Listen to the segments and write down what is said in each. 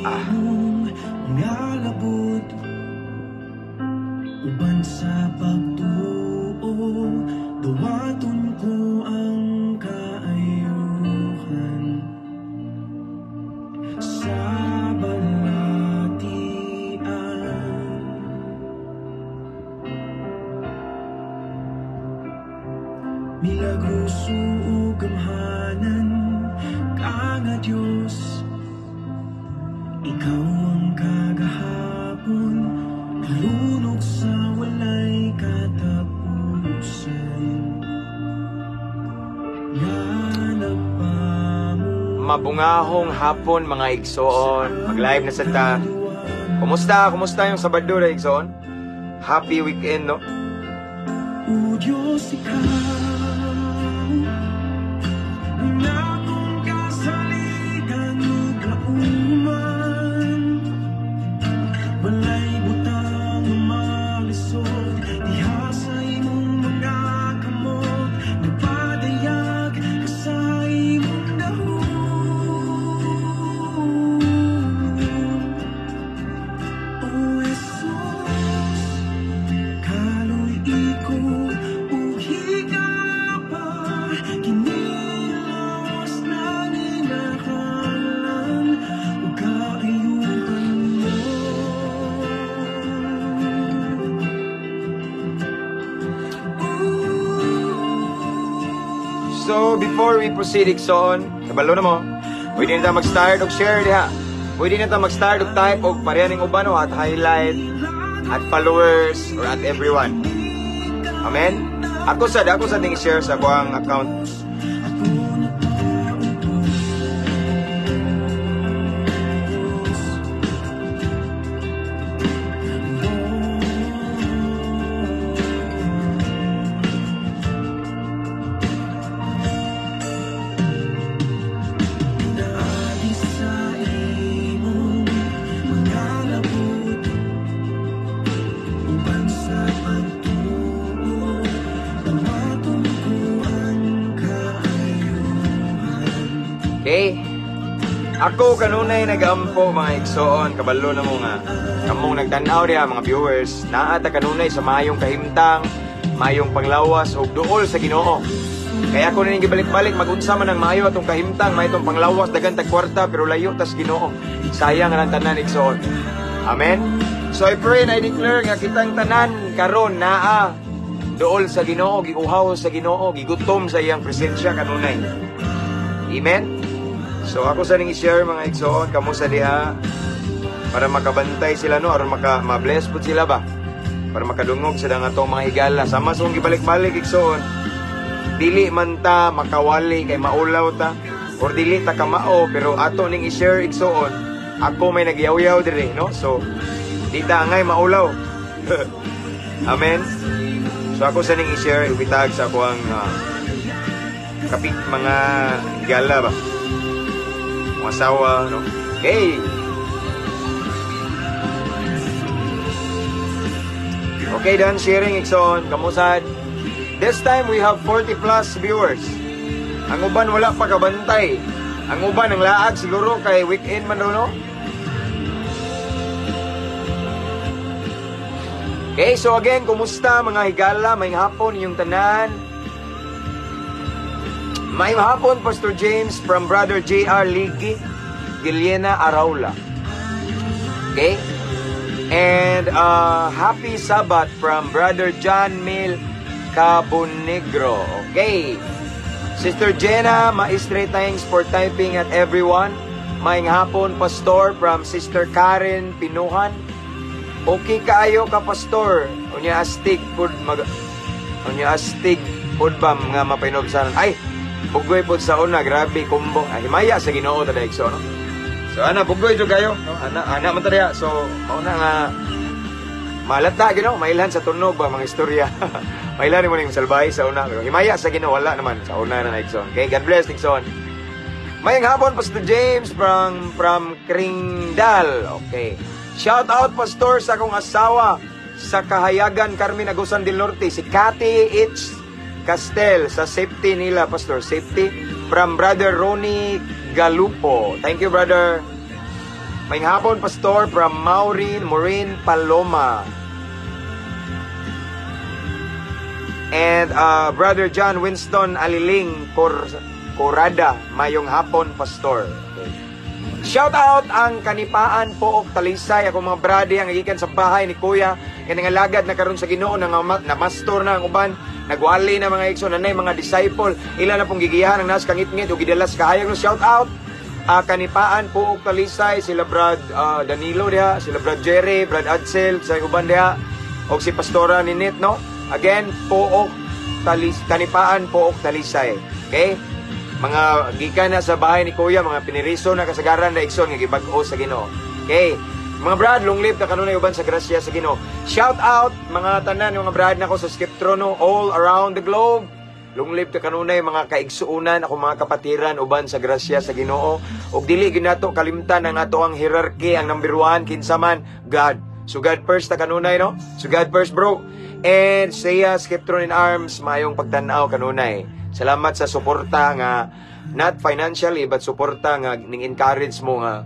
Ah. Imong mga labot uban sa pagtuo, duwaton ko ang kaayuhan sa balatian. Milagroso ug gamhanan ka nga Dios, ikaw ang kagahapon, karon ug sa walay katapusan nga nagpamu Mabungahong hapon, mga igsoon. Mag-live na sa ta. Kumusta? Kumusta yung Sabado na, igsoon? Happy weekend, no? O Diyos, ikaw na akong kasaligan ug kauman. Walay butang malisod diha sa imong mga kamot. Nagpadayag ka sa imong gahom. O Jesus, kaluy-i ko ug higapa, kini lawas na ginahanglan ug kaayuhan mo. So, before we proceed, igsoon, kabalo na mo. Pwede na ta mag-start og share diha. Pwede na ta mag-start og type og pareha ning uban, no, at highlight, at followers, or at everyone. Amen? Ako sad ning share sa akong account. Pinaagi sa imong mga labot uban sa pagtuo, dawaton ko ang kaayuhan. Okay? Ako kanunay nagampo, mga igsoon, kabalo na mo nga kamong nagtan-aw diha, mga viewers, naa ta kanunay sa maayong kahimtang, maayong panglawas ug duol sa Ginoo. Kaya ako ning gibalik-balik, mag-unsa man ang maayo atong kahimtang, maayo atong panglawas, daghan tag kwarta pero layo tas Ginoo. Sayang ang tanan, igsoon. Amen. So I pray and I declare nga kitang tanan karon naa duol sa Ginoo, giuhaw sa Ginoo, gigutom sa iyang presensya kanunay. Amen. So ako sa ning i-share, mga igsoon, kamo sa diha para makabantay sila, no, aron maka ma-bless pud sila ba, para makadungog sa nga atong mga higala. Sama sa akong gibalik-balik, igsoon, dili man ta makawali kay maulaw ta or dili ta kamao, pero ato ning i-share, igsoon. Ako may nagyaw-yaw diri, no, so di ta angay maulaw. Amen. So ako sa ning i-share, ibitag sa ako ang kapit mga higala ba, mga asawa, no? Okay. Okay, done sharing, igsoon. Kamusad? This time we have 40 plus viewers. Ang uban wala pa kabantay. Ang uban ang laag siguro kay weekend man raw, no? Okay, so again, kumusta mga higala? Maayong hapon inyong tanan. Maayong hapon, Pastor James from Brother J.R. Ligi, Giliena Araula. Okay? And happy Sabbath from Brother John Mil Cabonegro. Okay. Sister Jenna Maestre, thanks for typing at everyone. Maayong hapon, Pastor, from Sister Karen Pinuhan. Okay kaayo ka, Pastor. Unya astig pud mag unya astig pud ba nga mapainobsanan. Ay, bugoy pud sa una, grabe kumbo. Ay, himaya sa Ginoo ta daigso, no? So ana bugoy jud kayo, no? Ana ana man ta diha. So mao na nga malata Ginoo, mailhan sa tunog ba mga istorya. Mailhan mo ning salbahe sa una, pero himaya sa Ginoo wala naman sa una na igsoon. Okay, God bless, igsoon. Mayang hapon, Pastor James from Kringdal. Okay. Shout out, Pastor, sa akong asawa sa Kahayagan, Carmen Agusan del Norte, si Cathy H. Castel, sa safety nila, Pastor. Safety from Brother Ronnie Galupo. Thank you, brother. Maayong hapon, Pastor, from Maureen, Maureen Paloma. And Brother John Winston Aliling Corada, maayong hapon, Pastor. Okay. Shout out ang Kanipaan, Pook, Talisay, ako mga brady ang gikan sa bahay ni Kuya nga nangalagad na karon sa Ginoo, na mastor na ang uban, nagwali na, mga igsoon, nanay mga disciple, ila na pong gigiyahan ang nas kangitngit ug gidala sa kahayag, no? Shout out Kanipaan, Pook, Talisay, sila Brad Danilo diha, sila Brad Jerry, Brad Adsel, sa uban diha og si Pastora Ninit, no? Again, Pook Talis, Kanipaan, Pook, Talisay. Okay, mga gikan na sa bahay ni Kuya, mga piniriso na kasagaran na, igsoon, nga gibag-o sa Ginoo. Okay. Mga brad, long live ta kanunay uban sa grasya sa Ginoo. Shout out mga tanan, mga brad nako sa Skiptrono all around the globe. Long live ta kanunay, mga kaigsuonan, ako mga kapatiran uban sa grasya sa Ginoo. Ug dili ginato kalimtan ang ato ang hierarchy, ang number one kinsa man? God. So God first ta kanunay, no? So God first, bro. And siya Skiptron in Arms, maayong pagtan-aw kanunay. Salamat sa suporta nga not financially but suporta nga ning encourage mo nga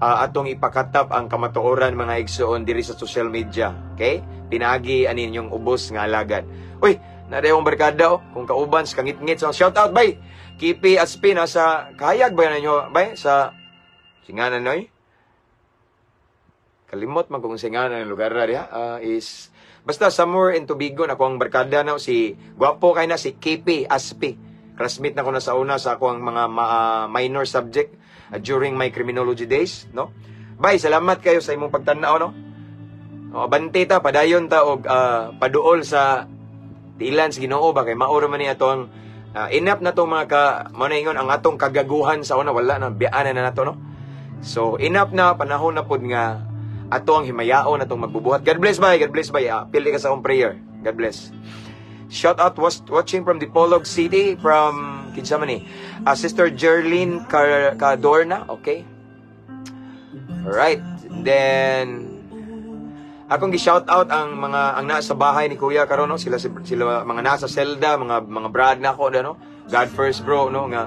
atong ipakatap ang kamatuoran, mga igsoon, diri sa social media. Okay? Pinaagi ani inyong ubos nga alagad. Uy, naa akong barkada oh, kung kauban sa kangitngit. So shout out, bay. Kipi Aspi, nasa kahayag ba ninyo, bay, sa singanan noy? Kalimot man kung singanan ng lugar ra diha is basta somewhere in Tubigon. Ako ang barkada na si gwapo kay na si KP Aspi. Classmate na ko na sa una sa ako ang mga minor subject during my criminology days, no? Bay, salamat kayo sa imong pagtan-aw, no? O, abante ta, padayon ta og paduol sa tiilan sa Ginoo ba, kay mao ra man ni ato ang enough na to, mga ka mo na ingon ang atong kagaguhan sa una, wala na, biyaanan na nato, no? So enough na, panahon na pod nga ato ang himayaon atong magbubuhat. God bless, bye. God bless, bye. Pili ka sa akong prayer. God bless. Shout out was watching from Dipolog City, from kinsa man ni? Sister Jerlyn Cadorna, okay? Alright. Then akong gi-shout out ang mga ang nasa bahay ni Kuya karon, no? Sila sila mga nasa selda, mga brad na ako, no? God first, bro, no? Nga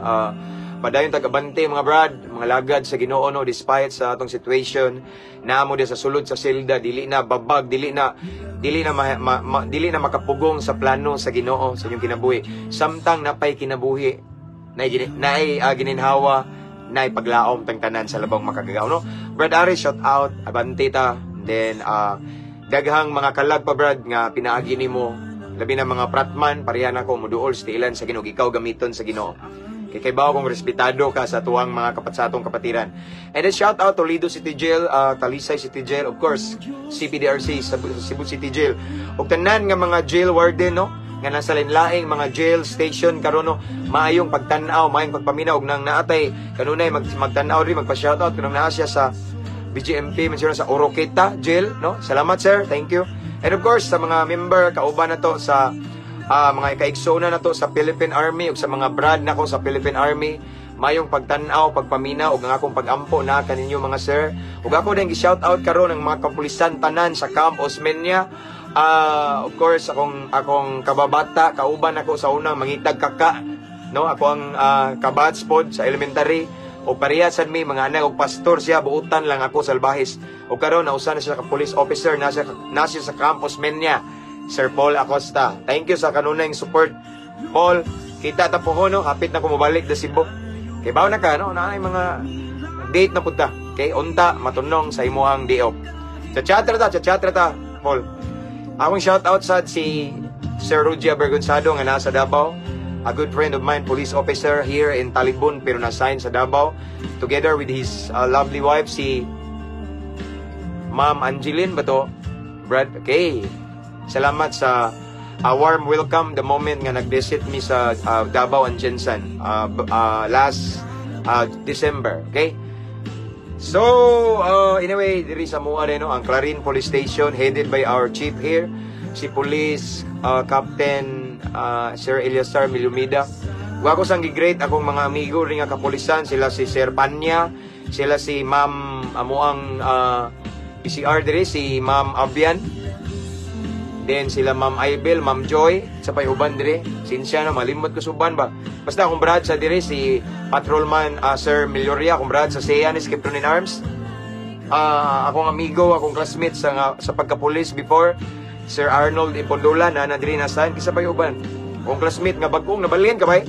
padayon tag-abante, mga brad, mga lagad sa Ginoo, no? Despite sa atong situation namo di sa sulod sa selda, dili na babag, dili na ma, ma, ma, dili na makapugong sa plano sa Ginoo sa inyong kinabuhi. Samtang napay kinabuhi, naay gininhawa, naay paglaom tang tanan sa labang makagagaw, no? Brad Aris, shout out, abante ta. Then daghang mga kalag pa, brad, nga pinaagi nimo, labi na mga pratman, pareha na ko muduol sa tiilan sa Ginoo, ikaw gamiton sa Ginoo. Kay kay kung respetado ka sa tuwang mga kapat sa atong kapatiran. And then shout out Toledo City Jail, Talisay City Jail, of course, CPDRC, Cebu City Jail. Ug tanan nga mga jail warden, no, nga nasa lain-laing mga jail station karon, no, maayong pagtan-aw, maayong pagpaminaw og nang naatay kanunay magtan-aw rin, magpa-shoutout kanang naa siya sa BGMP, man sa Oroqueta Jail, no? Salamat, sir, thank you. And of course, sa mga member kauban na to sa mga kaigsoona na to sa Philippine Army ug sa mga brad nako sa Philippine Army, mayong pagtan-aw, pagpaminaw ug ang akong pag-ampo na kaninyo, mga sir. Ug ako din gi-shout out karon ang mga kapulisan tanan sa Camp Osmeña. Of course, akong kababata, kauban ako sa unang mangitag kaka, no? Ako ang kabatch pod sa elementary. O pareha sad mi mga anak og pastor siya, buutan lang ako salbahis. O karon nausa na siya ka police officer, nasa sa Camp Osmeña. Sir Paul Acosta. Thank you sa kanunay support. Paul, kita ta po, no, hapit na ko mobalik da Cebu. Kay bawo na ka, no, naay mga date na pud ta. Okay, unta matunong sa imuhang day off. Chat-chat ta, chat-chat ta, Paul. Akong shout out sad si Sir Rugia Bergonzado nga nasa Davao. A good friend of mine, police officer here in Talibon pero na-assign sa Davao together with his lovely wife, si Ma'am Angeline ba to? Brad, okay. Salamat sa warm welcome the moment nga nag-visit mi sa Davao and Jensen last December, okay? So, anyway, diri sa mua rin, no, ang Clarin Police Station headed by our chief here, si Police Captain Sir Eliasar Milumida. Wa ko sang gi-greet akong mga amigo rin nga kapulisan, sila si Sir Panya, sila si Ma'am amuang PCR diri, si Ma'am Abian. Then sila Ma'am Ibel, Ma'am Joy, sa pay uban dire. Sinsya na malimot ko suban ba. Basta akong brad sa dire si Patrolman Sir Melioria, akong brad sa SEA ni Skipton in Arms. Akong amigo, akong classmate sa pagkapulis before, Sir Arnold Ipondola na na diri nasan kisa pa uban. Akong classmate nga bag-ong nabalhin ka bay.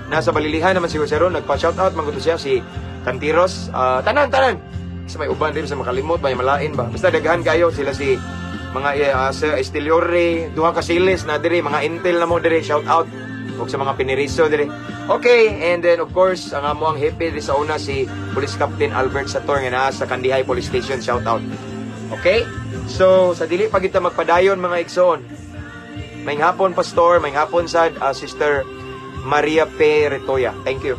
Nasa Balilihan naman si Jose ron, nagpa-shoutout man gud siya, si Cantiros, tanan tanan. Sa may uban rin sa makalimot, may malain ba. Basta daghan kayo sila, si mga sa Estiliore, duha ka silis na diri, mga Intel na mo diri, shout out ug sa mga Piniriso diri. Okay, and then of course, ang amo ang hepe diri sa una, si Police Captain Albert Sator nga naa sa Kandihay Police Station, shout out. Okay? So, sa dili pa kita magpadayon, mga igsoon. Maayong hapon, Pastor, maayong hapon sad, Sister Maria P. Retoya. Thank you.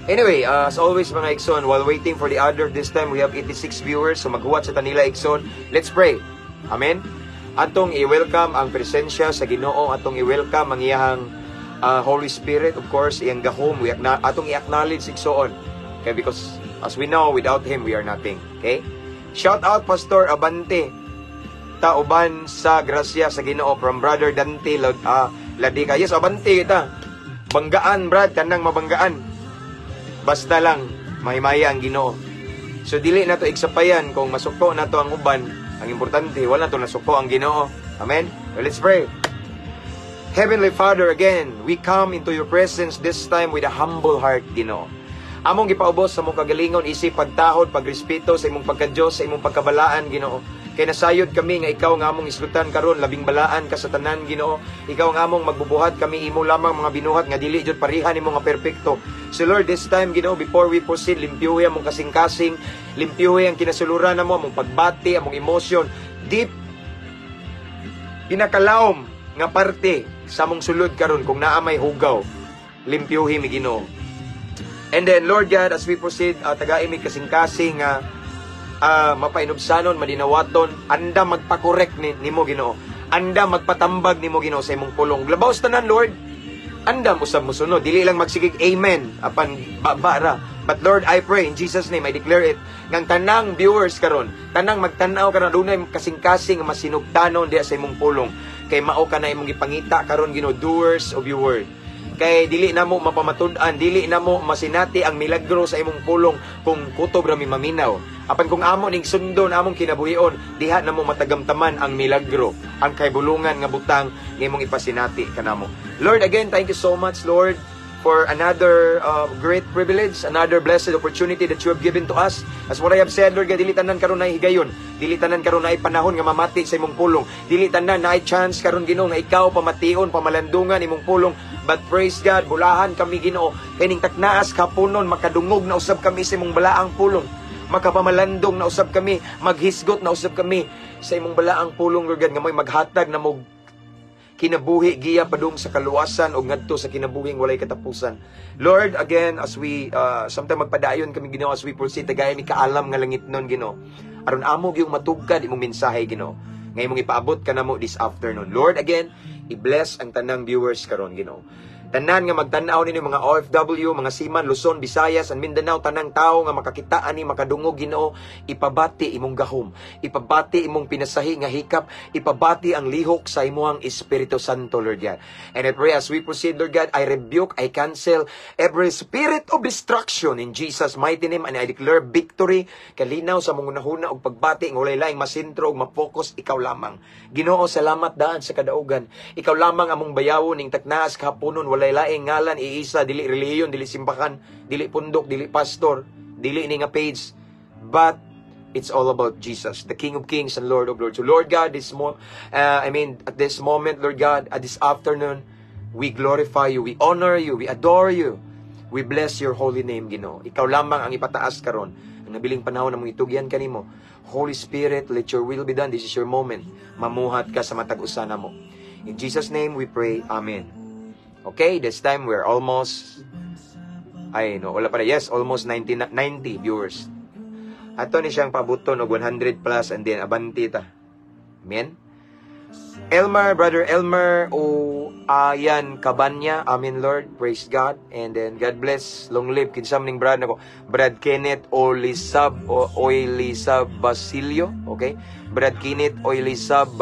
Anyway, as always, mga igsoon, while waiting for the other, this time we have 86 viewers, so maghuwat sa tanila, igsoon. Let's pray. Amen. Atong i-welcome ang presensya sa Ginoo, atong i-welcome ang iyahang Holy Spirit, of course, iyang gahom, atong i-acknowledge, igsoon. Okay, because as we know, without Him, we are nothing. Okay? Shout out, Pastor Abante. Tauban sa grasya sa Ginoo from Brother Dante Ladika. Yes, abante kita. Banggaan, Brad, kanang mabanggaan. Basta lang mahimaya ang Ginoo. So dili na to igsapayan kung masuko na to ang uban. Ang importante, wala to nasuko ang Ginoo. Amen. Well, let's pray. Heavenly Father, again, we come into your presence this time with a humble heart, Ginoo. Among gipaubos sa among kagalingon isip pagtahod, pagrespeto sa imong pagka-Diyos, sa imong pagkabalaan, Ginoo. Kay nasayod kami nga ikaw nga among islutan karon, labing balaan ka sa tanan, Ginoo. Ikaw nga among magbubuhat, kami imo lamang mga binuhat nga dili jud pareha nimo nga perpekto. So Lord, this time, Ginoo, before we proceed, limpyuhi among kasing-kasing, limpyuhi ang kinasuluran namo, among pagbati, among emosyon, deep pinakalawom nga parte sa among sulod karon, kung naa may hugaw, limpyuhi mi, Ginoo. And then, Lord God, as we proceed, tagai mi kasing-kasing nga mapainubsanon, madinawaton, anda magpa-correct nimo, Ginoo. Anda magpatambag nimo, Ginoo, sa imong pulong. Labaw sa tanan, Lord, andam usab mosunod. Dili lang magsigig amen apan baba ra. But Lord, I pray in Jesus' name, I declare it, ngang tanang viewers karon, tanang magtan-aw karon, dunay kasing-kasing nga masinugtanon diha sa imong pulong. Kay mao ka na imong gipangita karon, Ginoo, doers of your word. Kay dili namo mapamatud-an, dili namo masinati ang milagro sa imong pulong kung kutob ra mi maminaw. Apan kung amo ning sundon among kinabuhion, diha namo matagamtaman ang milagro, ang kaybulungan nga butang nga imong ipasinati kanamo. Lord, again, thank you so much, Lord, for another great privilege, another blessed opportunity that you have given to us. As what I have said, Lord God, dili tanan karon na higayon, dili tanan karon na panahon nga mamati sa imong pulong, dili tanan na chance karon, Ginoo, nga ikaw pamation, pamalandungan imong pulong. But praise God, bulahan kami, Ginoo, kay ning taknaas kapunon makadungog na usab kami sa imong balaang pulong. Makapamalandong na usab kami, maghisgot na usab kami sa imong balaang pulong, Lord God, nga may maghatag na mo kinabuhi giya padung sa kaluwasan o ngadto sa kinabuhing walay katapusan. Lord, again, as we samtang magpadayon kami, Ginoo, as we proceed, tagay mi kaalam nga langit nun, Ginoo. Aron amo gyung matugkad imong mensahe, Ginoo, nga imong ipaabot kanamo this afternoon. Lord, again, i-bless ang tanang viewers karon, Ginoo. Tanan nga magtan-aw ninyo, mga OFW, mga seaman, Luzon, Visayas, and Mindanao, tanang tao nga makakita ani, makadungog, Ginoo, ipabati imong gahom, ipabati imong pinasahi nga hikap, ipabati ang lihok sa imong Espiritu Santo, Lord God. And I pray as we proceed, Lord God, I rebuke, I cancel every spirit of destruction in Jesus' mighty name, and I declare victory, kalinaw sa mong hunahuna ug pagbati nga walay laing masentro ug ma-focus, ikaw lamang. Ginoo, salamat daan sa kadaugan. Ikaw lamang among bayawon ning taknaas kahaponon, walay laing ngalan iisa, dili relihiyon, dili simbahan, dili pundok, dili pastor, dili ni nga page, but it's all about Jesus, the King of Kings and Lord of Lords. So Lord God, this mo I mean, at this moment, Lord God, at this afternoon, we glorify you, we honor you, we adore you. We bless your holy name, Ginoo. Ikaw lamang ang ipataas karon. Ang nabiling panahon na mong itugyan kanimo. Holy Spirit, let your will be done. This is your moment. Mamuhat ka sa matag usa namo. In Jesus' name we pray. Amen. Okay, this time we're almost, ay no, wala pa na. Yes, almost 90, 90 viewers. Ato ni siyang pabuton og 100 plus and then abanti ta. Amen. Elmer, Brother Elmer o Ayan Cabanya. Amen, Lord. Praise God. And then God bless. Long live. Kinsa man ning brad nako? Brad Kenneth Olisab o Oilisab Basilio. Okay? Brad Kenneth Oilisab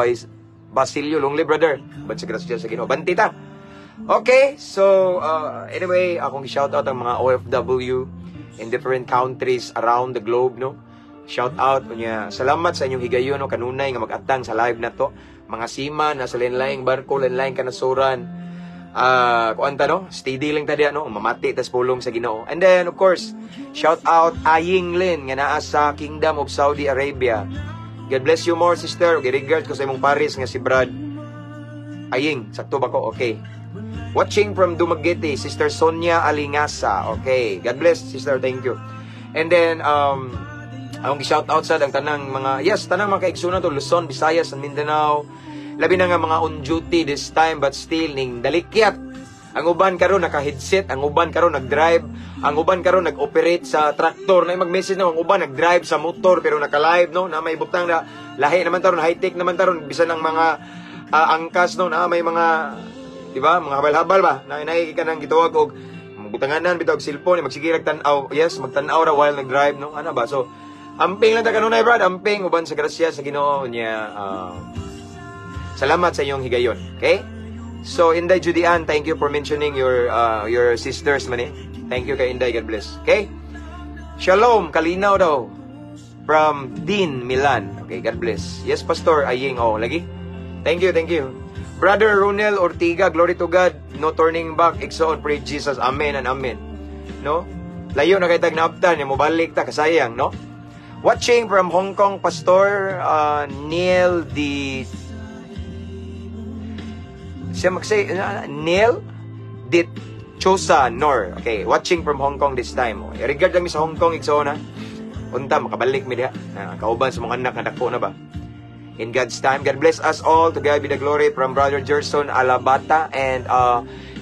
Basilio. Long live, brother. But sa grasya sa Ginoo. Bantita. Okay, so anyway, akong shout out ang mga OFW in different countries around the globe, no? Shout out unya. Salamat sa inyong higayon, no, kanunay nga mag-atang sa live na to. Mga seaman nasa lain-laing barko, lain-laing kanasuran. Ah, kuan ta, no? Steady lang ta diya, no? Mamati tas pulong sa Ginoo. And then, of course, shout out Aying Lin nga naa sa Kingdom of Saudi Arabia. God bless you more, sister. Ug regard ko sa imong paris nga si Brad. Aying, sakto ba ko? Okay. Watching from Dumaguete, Sister Sonia Alingasa. Okay. God bless, sister. Thank you. And then, akong shout out sa ang tanang mga, yes, tanang mga kaigsunan to, Luzon, Visayas, and Mindanao. Labi na nga mga on duty this time, but still, ning dalikyat. Ang uban karon naka-headset, ang uban karon nag-drive, ang uban karon nag-operate sa traktor, na mag-message na ang uban nag-drive sa motor pero naka-live, no, na may butang na lahi naman taron, high-tech naman taron bisan ang mga angkas, no, na may mga, di ba, mga habal-habal ba, na inaigi ka nang gitawag og butanganan bitaw og cellphone, magsige rag tan-aw, yes, magtan-aw ra while nag-drive, no, ana ba? So, amping lang ta kanunay, brad, amping uban sa grasya sa Ginoo niya. Salamat sa inyong higayon. Okay? So, Inday Judian, thank you for mentioning your sisters man eh. Thank you kay Inday, God bless. Okay? Shalom, kalinaw daw. From Dean Milan. Okay, God bless. Yes, Pastor Aying. Oh, lagi. Thank you, thank you. Brother Ronel Ortiga, glory to God. No turning back. Igsoon, praise Jesus. Amen and amen. No? Layo na kay tag naabtan, mo balik ta kasayang, no? Watching from Hong Kong, Pastor Neil D. Siya magsay Neil Dit Chosa Nor. Okay, watching from Hong Kong this time. Okay. Regard lang mi sa Hong Kong, igsoon ha. Unta makabalik mi diha. Kauban sa mga anak nga dako na ba. In God's time. God bless us all. To God be the glory, from Brother Gerson Alabata and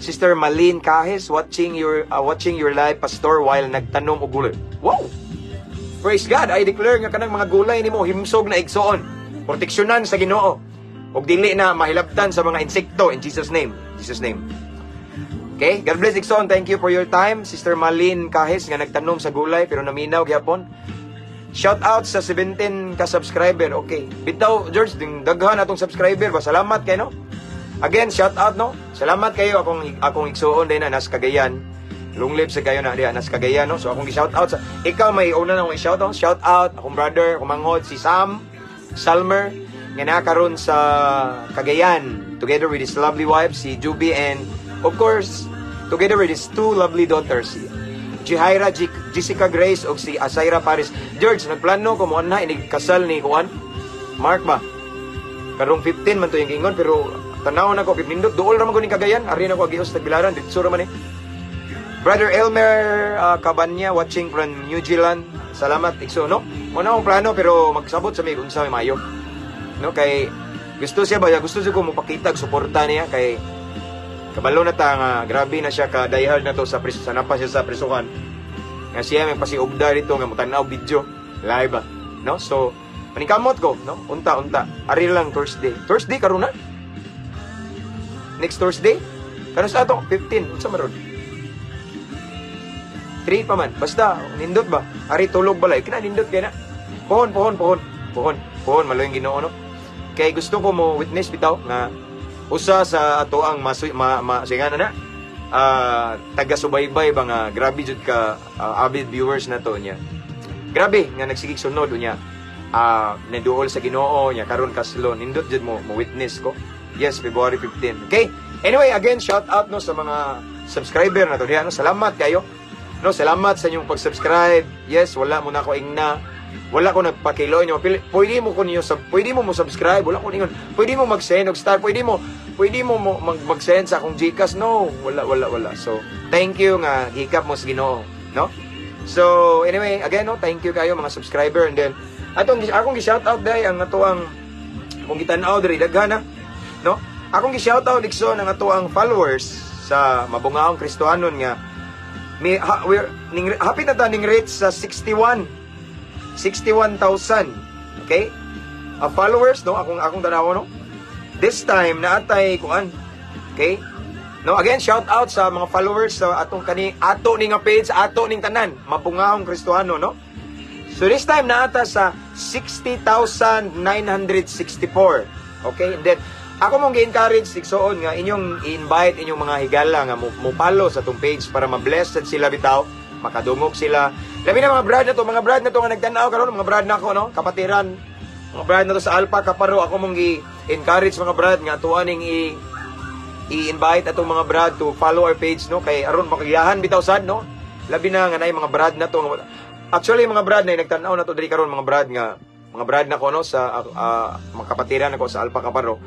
Sister Malene Cajes, watching your live, Pastor, while nagtanom og gulay. Wow! Praise God. I declare nga kanang mga gulay nimo himsog na, igsoon. Proteksyonan sa Ginoo. Ug dili na mahilabtan sa mga insekto in Jesus' name. Jesus' name. Okay? God bless, igsoon. Thank you for your time. Sister Malene Cajes nga nagtanom sa gulay pero naminaw gyapon. Shout out sa 17 ka subscriber. Okay. Bitaw, George, ding daghan atong subscriber ba? Salamat kay, no. Again, shout out, no. Salamat kayo akong akong igsuon din na nas Cagayan. Long live sa kayo na diha nas Cagayan, no. So akong gi-shout out sa ikaw may una na akong i-shout out. Shout out akong brother, akong manghod si Sam Salmer nga naa karon sa Cagayan together with his lovely wife si Juby and, of course, together with his two lovely daughters, si Jihaira, Jessica Grace og si Asaira Paris. George, nagplano ko mo na inig kasal ni Juan. Mark ba? Karong 15 man to yung ingon pero tanaw na ko nindot duol ra man ko ning Cagayan. Ari na ko agios Tagbilaran, ditso ra man eh. Brother Elmer Cabanya, watching from New Zealand. Salamat, igsoon, no. Mo na akong plano pero magsabot sa may unsa may mayo. No, kay gusto siya ba, gusto siya ko mopakita og suporta niya kay kabalo na ta nga grabe na siya ka diehard na to sa preso, sa napa siya sa presuhan. Nga siya may pasiugda dito nga motan-aw video live ba, no? So paningkamot ko, no? Unta unta. Ari lang Thursday. Thursday karon na? Next Thursday? Karon sa ato 15, unsa man ron? 3 pa man. Basta nindot ba? Ari tulog balay kina nindot kay na. Pohon, pohon, pohon. Pohon, pohon maluoy Ginoo, no. Kay gusto ko mo witness bitaw nga usa sa ato ang masu, ma, ma sige na na taga-subaybay ba nga grabe jud ka avid viewers na to niya. Grabe nga nagsigig sunod niya. Naduol sa Ginoo niya karon kaslon. Nindot jud mo mo witness ko. Yes, February 15. Okay? Anyway, again, shout out, no, sa mga subscriber na to diha, no. Salamat kayo. No, salamat sa inyong pag-subscribe. Yes, wala mo na ako ingna. Wala ko nagpakilo inyo. Pwede mo ko niyo sub, pwede mo mo subscribe, wala ko ningon. Pwede mo mag-send og star, pwede mo mag-send sa akong GCash. No, wala, wala, wala. So, thank you nga hikap mo sa Ginoo, no? So, anyway, again, no, thank you kayo mga subscriber, and then atong akong gi-shout out dai ang atoang akong gitan-aw diri daghan na, no? Akong gi-shout out, igsoon, ang atoang followers sa Mabungaong Kristohanon nga may ha, we're ning hapit na ta ning reach sa 61 61,000. Okay? Followers, no, akong tanaw, no. This time naatay kuan. Okay? No, again, shout out sa mga followers sa atong kani ato ni nga page, ato ning tanan, Mabungaong Kristohano, no. So this time naata sa 60,964. Okay? And then ako mong gi-encourage, igsoon, nga inyong i-invite inyong mga higala nga mo follow sa atong page para ma-bless sad sila bitaw. Makadungog sila. Labi na mga brad na to, mga brad na to nga nagtan-aw karon, mga brad na ako, no, kapatiran. Mga brad na to sa Alpha Kaparo, ako mong gi-encourage, mga brad, nga tuwa ning i-invite atong mga brad to follow our page, no, kay aron makagiyahan bitaw sad, no, labi na nga naay mga brad na to. Actually, mga brad na nagtan-aw na to diri karon, mga brad nga mga brad na ko, no, sa mga kapatiran nako sa Alpha Kaparo,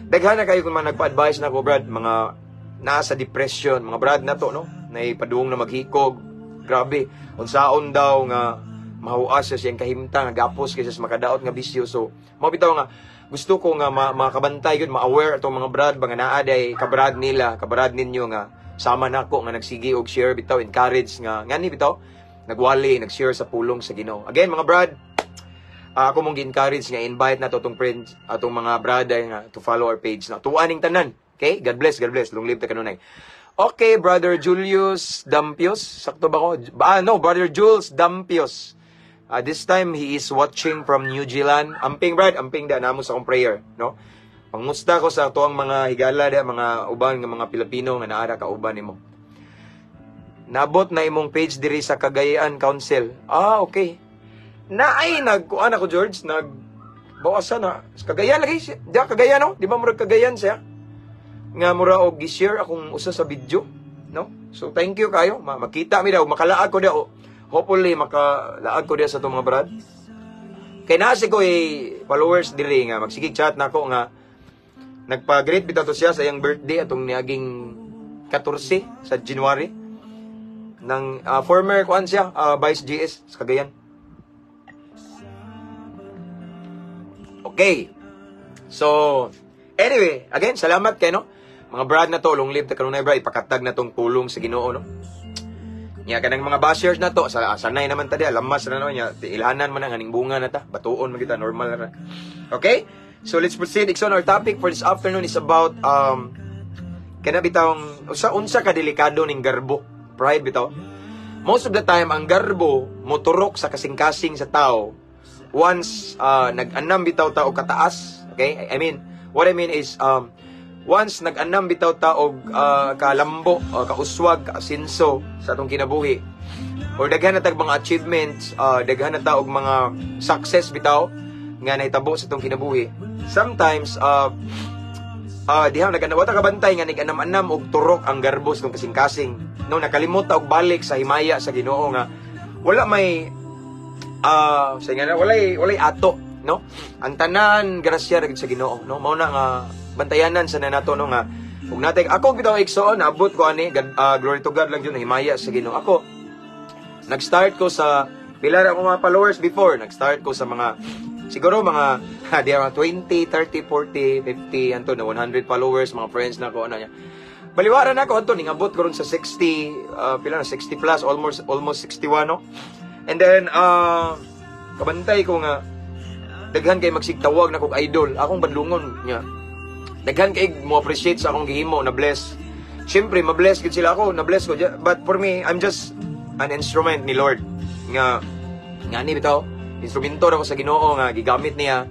daghan na kayo kung mga nagpa-advise na ko, brad, mga nasa depression mga brad na to, no, naipaduong na maghikog. Grabe, unsaon daw nga mahuas sa siyang kahimtang nga gapos kaysa sa makadaot nga bisyo. So mao bitaw nga gusto ko nga makabantay gyud, ma-aware atong mga brad ba nga naa day kabrad nila, kabrad ninyo nga sama nako nga nagsige og share bitaw, encourage nga ngani bitaw nagwali, nag-share sa pulong sa Ginoo. Again, mga brad, ako mong gi-encourage nga invite na to atong friends, atong mga brad nga to follow our page na tuwa ning tanan. Okay, God bless, God bless, long live ta kanunay. Okay, Brother Julius Dampios, sakto ba ko? Ah, no, Brother Jules Dampios. This time he is watching from New Zealand. Amping, brad, amping da namo sa akong prayer, no? Pangusta ko sa tuang mga higala da, mga uban nga mga Pilipino nga naara ka uban nimo. Nabot na imong page diri sa Cagayan Council. Ah, okay. Naay nagkuan ako, George, nag bawasan na. Sa Cagayan lagi siya. Di Cagayan, no? Di ba murag Cagayan siya? Nga mura og gi-share akong usa sa video, no? So thank you kayo. Makita mi daw, makalaag ko daw. Hopefully makalaag ko diya sa itong mga brad. Kay naa si ko eh, followers diri nga magsigig chat nako nga nagpa-greet bitaw to siya sa iyang birthday atong niaging 14 sa January ng former kuan siya, Vice GS sa Cagayan. Okay. So, anyway, again, salamat kay, no. Mga brad na to, long live ta kanunay, brad, ipakatag na tong pulong sa Ginoo, no. Nya kanang mga bashers na to, sa sanay naman ta diya, lamas na naman niya, ilhanan man ang aning bunga na ta, batuon man kita, normal na ra. Okay? So let's proceed. Ikson, our topic for this afternoon is about kana bitawng usa unsa ka delikado ning garbo, pride bitaw. Most of the time ang garbo moturok sa kasing-kasing sa tao once nag-anam bitaw ta og kataas, okay? I mean, what I mean is once nag-anam bitaw ta og kalambo, kauswag, kaasinso sa atong kinabuhi, or daghan na tag mga achievements, daghan na ta og mga success bitaw nga nahitabo sa atong kinabuhi. Sometimes diha nag wa ta kabantay nga nag-anam-anam og turok ang garbo sa atong kasing-kasing. No, nakalimot ta og balik sa himaya sa Ginoo nga wala may sa nga walay ato, no? Ang tanan grasya ra gid sa Ginoo, no? Mao na nga bantayanan sa nato, no, nga ug natay ako bitaw igsoon naabot ko ani God, glory to God lang jud, himaya sa Ginoo. Ako nag-start ko sa pila ra akong mga followers before, nag-start ko sa mga siguro mga di mga 20, 30, 40, 50 anto na 100 followers, mga friends na ko ano niya. Baliwara na ako anto ningabot ko ron sa 60, pila na 60 plus, almost 61, no. And then kabantay ko nga daghan kay magsigtawag na kog idol, akong badlungon niya. Daghan kay mo appreciate sa akong gihimo na bless. Syempre ma-bless gid sila ako, na bless ko. But for me, I'm just an instrument ni Lord nga ngani bitaw, instrumento ra ko sa Ginoo nga gigamit niya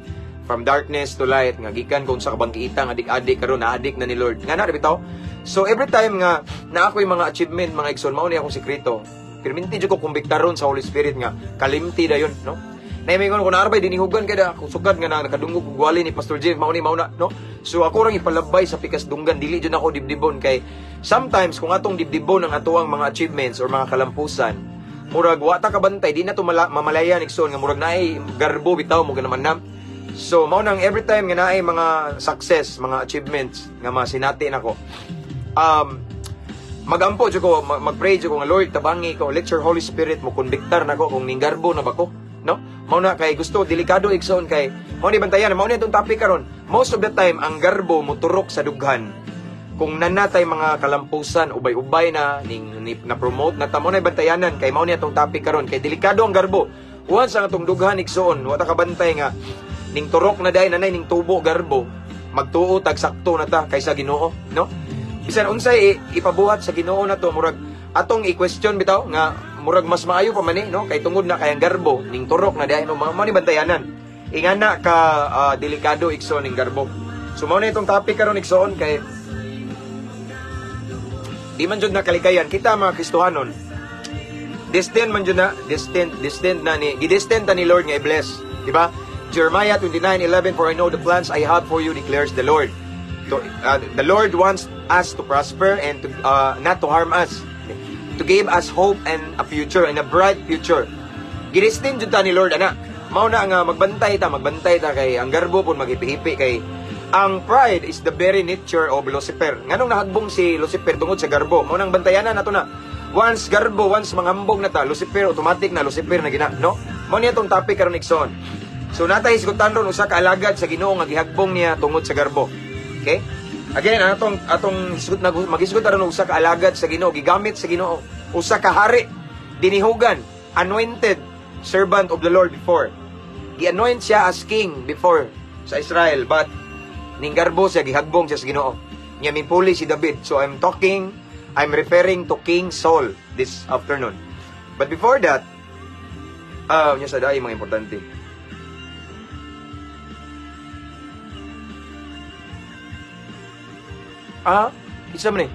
from darkness to light, nga gikan kung sa kabangkiita nga adik-adik karon na-adik na ni Lord. Nga na bitaw. So every time nga na ako'y mga achievement, mga igsoon, mao ni akong sekreto. Pirminti jud ko kumbiktaron sa Holy Spirit nga kalimti dayon, no. Naimingon ko naarbay dinihugan kay da kung sukad nga na nakadungog og wali ni Pastor James, mao ni mao na, no. So ako rang ipalabay sa pikas dunggan, dili jud ako dibdibon kay sometimes kung atong dibdibon ang atoang mga achievements or mga kalampusan, murag wa ta kabantay, di na to mamalayan igsoon nga murag naay garbo bitaw mo ganaman na. So mao nang every time nga naay mga success, mga achievements nga masinati nako, magampo jud ko, magpray jud ko nga Lord tabangi ko, let your Holy Spirit mo konbiktar nako kung ninggarbo na ba ko, no? Mao na kay gusto delikado igsoon kay mao ni bantayan, mao ni atong topic karon. Most of the time ang garbo moturok sa dughan. Kung nanatay mga kalampusan, ubay-ubay na ning na promote na ta, mao na bantayanan kay mao ni atong topic karon kay delikado ang garbo. Once ang atong dughan igsoon, wa ta kabantay nga ning turok na dai nanay ning tubo garbo, magtuo tag sakto na ta kaysa Ginoo, no? Bisan unsay ipabuhat sa Ginoo na to, murag atong i-question bitaw nga murag mas maayo pa man eh, no? Kay tungod na kay ang garbo ning turok na dai, no? Mao ni bantayanan. Ingana ka delikado igsoon ning garbo. So mao na itong topic karon igsoon kay di man jud nakalikayan kita mga Kristohanon. Destined man jud na, destined, destined na ni, gidestined ta ni Lord nga i-bless, di ba? Jeremiah 29:11, "For I know the plans I have for you, declares the Lord." The Lord wants us to prosper and to not to harm us. To give us hope and a future and a bright future. Gidestined jud ta ni Lord ana. Mao na nga magbantay ta kay ang garbo pud maghipi-hipi kay ang pride is the very nature of Lucifer. Nganong nahagbong si Lucifer? Tungod sa garbo. Mao nang bantayanan nato na. Once garbo, once manghambog na ta, Lucifer, automatic na Lucifer na gina, no? Mao niya tong topic karon, igsoon. So natay hisgutan ron usa ka alagad sa Ginoo nga gihagbong niya tungod sa garbo. Okay? Again, atong atong hisgot na maghisgot ron usa ka alagad sa Ginoo, gigamit sa Ginoo, usa ka hari, dinihugan, anointed servant of the Lord before. Gi-anoint siya as king before sa Israel, but ninggarbo siya, gihagbong siya sa Ginoo. Nya mipuli si David. So I'm referring to King Saul this afternoon. But before that, nya sa dai mga importante. Ah, isa man eh.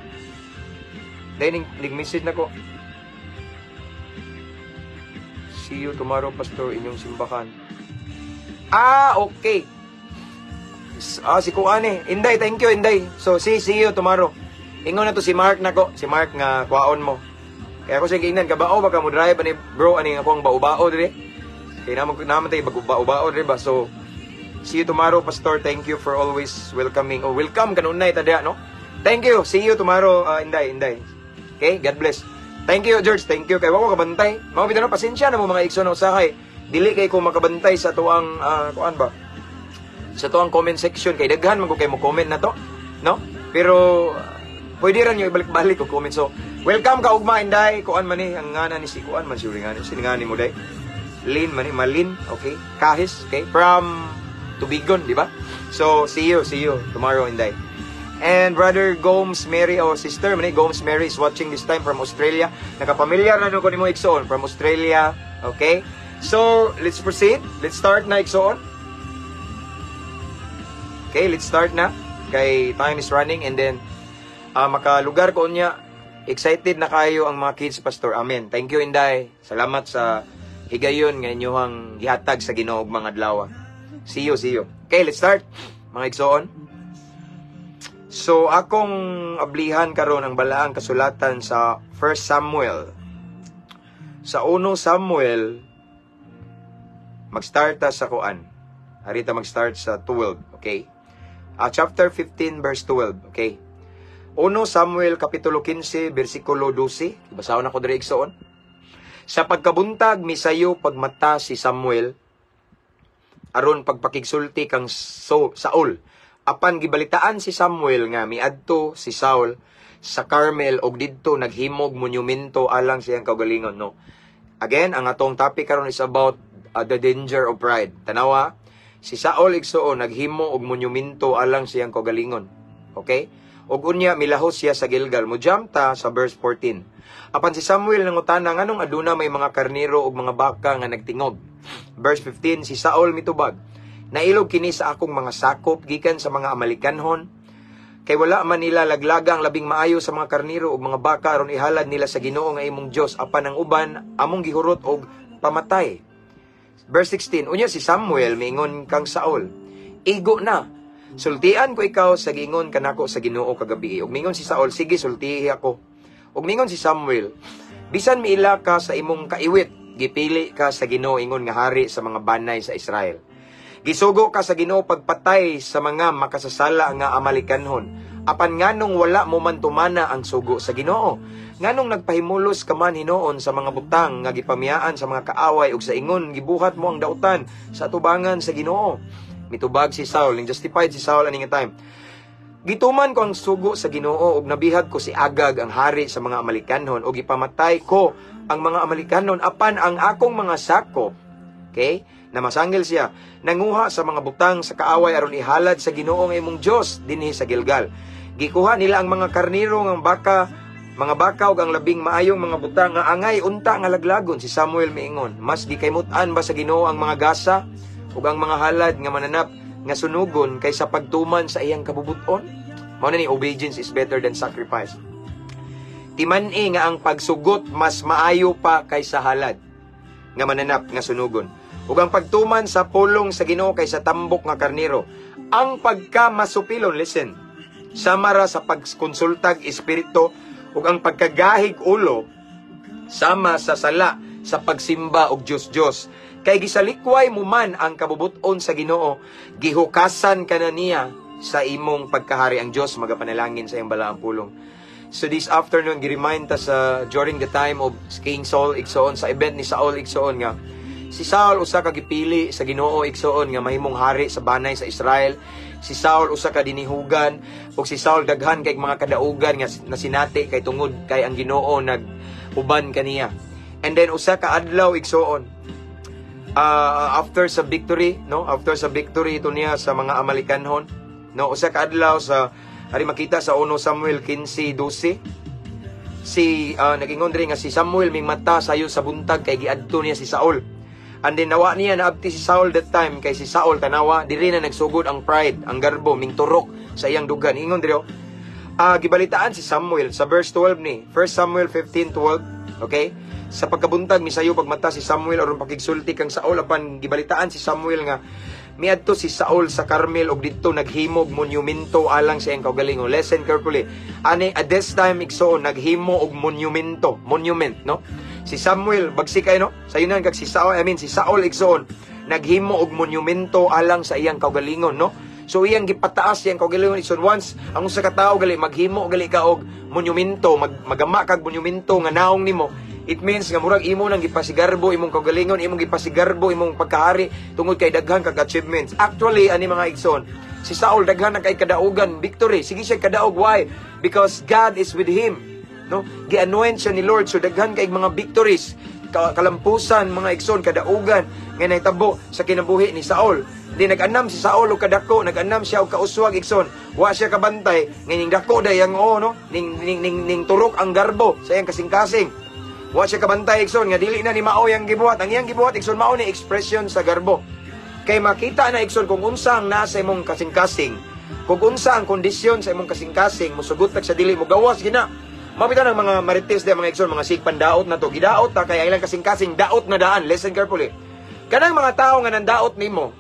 Dahil ning message na ko. "See you tomorrow, Pastor, inyong simbakan." Ah, okay. Si Kuan eh. Inday, thank you, Inday. So, see you tomorrow. Ingon na to si Mark nako. Si Mark nga kuwaon mo. Kaya ako siya giingnan, kabao baka mo drive ani bro, ani ako ang bao-bao dire. Kaya naman tayo bag-bao-bao dire ba. So, see you tomorrow, Pastor. Thank you for always welcoming. Oh, welcome kanunay ta diha, no? Thank you. See you tomorrow, Inday, Inday. Okay? God bless. Thank you, George. Thank you. Kay wa ko kabantay. Mao bitaw no, pasensya na mo mga igsoon usahay. Dili kay ko makabantay sa tuang kuan ba? Sa tuang comment section kay daghan man ko kay mo comment na to, no? Pero pwede ra niyo ibalik-balik og comment. So, welcome ka ugma, Inday. Kuan man ni ang ngana ni si kuan man siguro ngana. Si ngani mo day. Lin man ni Malin, okay? Kahis, okay? From Tubigon, di ba? So, see you tomorrow, Inday. And Brother Gomes Mary, or Sister man ni Gomes Mary is watching this time from Australia. Nakapamilyar na ko nimo igsoon from Australia, okay? So, let's proceed. Let's start na, igsoon. Okay, let's start na. Kay time is running and then makalugar ko niya. Excited na kayo ang mga kids, Pastor. Amen. Thank you, Inday. Salamat sa higayon nga inyuhang gihatag sa Ginoo og mga adlaw. See you, see you. Okay, let's start. Mga igsoon. So, akong ablihan karon ang balaang kasulatan sa 1 Samuel. Sa 1 Samuel, mag-start ta sa kuan. Arita mag-start sa 12, okay? Chapter 15, verse 12, okay? 1 Samuel, Kapitulo 15, versikulo 12. Basahon ako diri, igsoon. Sa pagkabuntag, misayo pagmata si Samuel, aron pagpakigsulti kang Saul. Apan gibalitaan si Samuel nga miadto si Saul sa Carmel og didto naghimog monumento alang sa iyang kaugalingon, no. Again, ang atong topic karon is about the danger of pride. Tanawa, si Saul, igsuon, naghimo og monumento alang sa iyang kaugalingon. Okay? Og unya milahos siya sa Gilgal. Mo jump ta sa verse 14. Apan si Samuel nangutana, "Nganong aduna may mga karnero ug mga baka nga nagtingog?" Verse 15, si Saul mitubag, "Nailog kini sa akong mga sakop gikan sa mga Amalekanhon. Kay wala man nila laglaga ang labing maayo sa mga karnero ug mga baka aron ihalad nila sa Ginoo nga imong Dios, apan ang uban among gihurot og pamatay." Verse 16, unya si Samuel miingon kang Saul, "Igo na. Sultian ko ikaw sa giingon kanako sa Ginoo kagabi." Ug mingon si Saul, "Sige, sultihi ako." Ug mingon si Samuel, "Bisan miila ka sa imong kaiwit, gipili ka sa Ginoo ingon nga hari sa mga banay sa Israel. Gisugo ka sa Ginoo pagpatay sa mga makasasala nga Amalekanhon. Apan nganong wala mo man tumana ang sugo sa Ginoo? Nganong nagpahimulos ka man hinuon sa mga butang nga gipamiyaan sa mga kaaway ug sa ingon gibuhat mo ang dautan sa atubangan sa Ginoo?" Mitubag si Saul, ning justified si Saul ani nga time. "Gituman ko ang sugo sa Ginoo ug nabihag ko si Agag ang hari sa mga Amalekanhon ug gipamatay ko ang mga Amalekanhon, apan ang akong mga sakop," okay? Na masanggil siya, "nanguha sa mga butang sa kaaway aron ihalad sa Ginoo nga imong Dios dinhi sa Gilgal. Gikuha nila ang mga karnero nga baka, mga baka ug ang labing maayong mga butang nga angay unta nga laglagon." Si Samuel miingon, "Mas gikaymut-an ba sa Ginoo ang mga gasa ug ang mga halad nga mananap nga sunugon kaysa pagtuman sa iyang kabubuton?" Mao na ni obedience is better than sacrifice. Timan-i nga ang pagsugot mas maayo pa kaysa halad nga mananap nga sunugon, ug ang pagtuman sa pulong sa Ginoo kaysa tambok nga karnero. Ang pagkamasupilon, listen, sama ra sa pagkonsultag espiritu, ug ang pagkagahig ulo sama sa sala sa pagsimba og Dios-Dios. Kay gisalikway mo man ang kabubuton sa Ginoo, gihukasan ka na niya sa imong pagkahari. Ang Dios magapanalangin sa iyang balaang pulong. So this afternoon, gi-remind ta sa during the time of King Saul, igsoon, sa event ni Saul, igsoon, nga si Saul usa ka gipili sa Ginoo, igsoon, nga mahimong hari sa banay sa Israel. Si Saul usa ka dinihugan, ug si Saul daghan kay mga kadaugan nga nasinati kay tungod kay ang Ginoo nag-uban kaniya. And then usa ka adlaw, igsoon, after sa victory, no? After sa victory ito niya sa mga Amalekanhon, no? Usa ka adlaw sa ari makita sa 1 Samuel 15:12, si nagingon diri nga si Samuel mingmata sayo sa buntag kay giadto niya si Saul. And then nawa niya naabti si Saul that time, kay si Saul, tanawa, diri na nagsugod ang pride, ang garbo, mingturok sa iyang dugan. Ingon diri, oh, gibalitaan si Samuel sa verse 12 ni 1 Samuel 15:12, okay? Sa pagkabuntag, misayo pagmata si Samuel aron pakigsulti kang Saul, apan gibalitaan si Samuel nga miadto si Saul sa Carmel og didto naghimog monumento alang sa iyang kaugalingon. Listen carefully. Ani at this time, igsoon, naghimo og monumento, monument, no? Si Samuel bagsik kay, no? Sayunan kag si Saul, I mean si Saul, igsoon, naghimo og monumento alang sa iyang kaugalingon, no? So iyang gipataas iyang kaugalingon, igsoon. Once ang usa ka tawo gali maghimo gali ka og monumento, magama kag monumento nga naong nimo, it means nga murag imo nang gipasigarbo imong kaugalingon, imong gipasigarbo imong pagkahari tungod kay daghan kag achievements. Actually, ani mga igsoon, si Saul daghan na kay kadaugan, victory. Sige siya kadaog. Why? Because God is with him. No? Gi-anoint siya ni Lord, so daghan kay mga victories, kalampusan mga igsoon, kadaugan nga nahitabo sa kinabuhi ni Saul. Di nag-anam si Saul og kadako, nag-anam siya og kauswag, igsoon. Wa siya kabantay nga ning dako day ang oo, no, ning turok ang garbo sa iyang kasing-kasing. Wa siya kabantay, igsoon, nga dili na ni mao yang gibuhat. Ang iyang gibuhat, igsoon, mao ni expression sa garbo. Kay makita na, igsoon, kung unsa ang nasa imong kasing-kasing, kung unsa ang kondisyon sa imong kasing-kasing, musugot tag sa dili mo gawas gina. Mabita ng mga marites di mga igsoon, mga sigpan daot na to. Gidaot ta kay ang ilang kasing-kasing daot na daan. Listen carefully. Kanang mga tao nga nandaot nimo,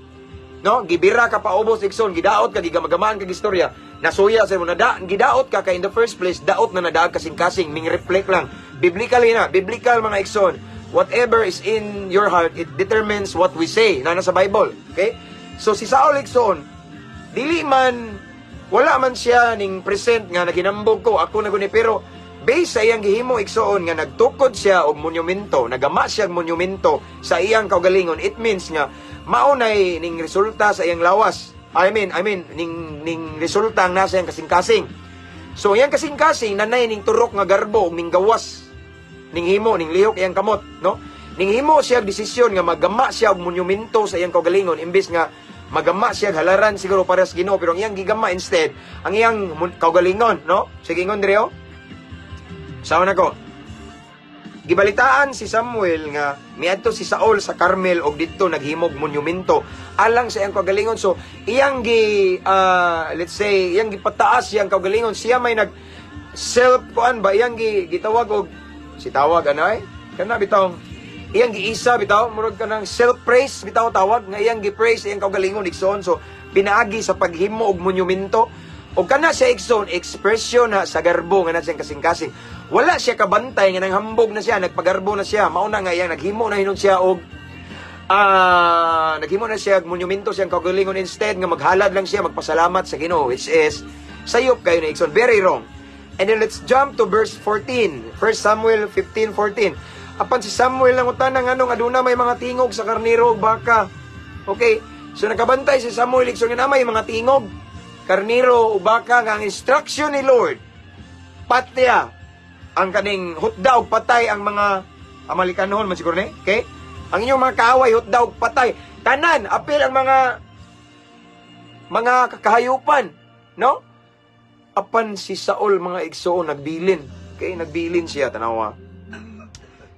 no? Gibira ka paubos, igsoon, gidaot ka, gigamagamaan kag istorya. Nasuya sa imo na gidaot ka kay in the first place daot na nadaag kasing-kasing, ming reflect lang. Biblically na, biblical mga igsoon. Whatever is in your heart, it determines what we say. Na nasa Bible. Okay? So si Saul, igsoon, dili man wala man siya ning present nga naginambog ko, ako na guni, pero based sa iyang gihimo, igsoon, nga nagtukod siya og monumento, nagama siya og monumento sa iyang kaugalingon, it means nga mao nay ning resulta sa iyang lawas. I mean ning resulta ang nasa iyang kasing-kasing. So iyang kasing-kasing nanay ning turok nga garbo ug ning gawas. Ning himo ning lihok iyang kamot, no? Ning himo siya og desisyon nga magama siya og monumento sa iyang kaugalingon imbes nga magama siya og halaran siguro para sa Ginoo, pero ang iyang gigama instead ang iyang kaugalingon, no? Sige, ingon diri oh. Sama nako. Gibalitaan si Samuel nga miadto si Saul sa Carmel og didto naghimog monumento alang sa iyang kaugalingon. So iyang gi let's say iyang gipataas iyang kaugalingon. Siya may nag self kuan ba, iyang gi gitawag og si tawag anay kana bitaw iyang giisa bitaw, murag kanang self praise bitaw tawag, nga iyang gi-praise iyang kaugalingon, igsoon. So pinaagi sa paghimo og monumento, og kana siya, igsoon, expression na sa garbo nga na siyang kasing-kasing. Wala siya kabantay nga nanghambog na siya, nagpagarbo na siya. Mao na nga iyang naghimo na hinon siya og naghimo na siya og monumento siyang kaugalingon instead nga maghalad lang siya, magpasalamat sa Ginoo, which is sayop kayo na, igsoon, very wrong. And then let's jump to verse 14. 1 Samuel 15:14. Apan si Samuel nangutana nganong aduna may mga tingog sa karnero ug baka. Okay? So nakabantay si Samuel, igsoon, nga na may mga tingog karnero ug baka nga ang instruction ni Lord, patya ang kaning hutda og patay ang mga Amalekanon man siguro ni. Okay? Ang inyong mga kaaway, hutda og patay. Tanan, apil ang mga kakahayupan, no? Apan si Saul mga igsoon nagbilin. Okay, nagbilin siya, tanawa.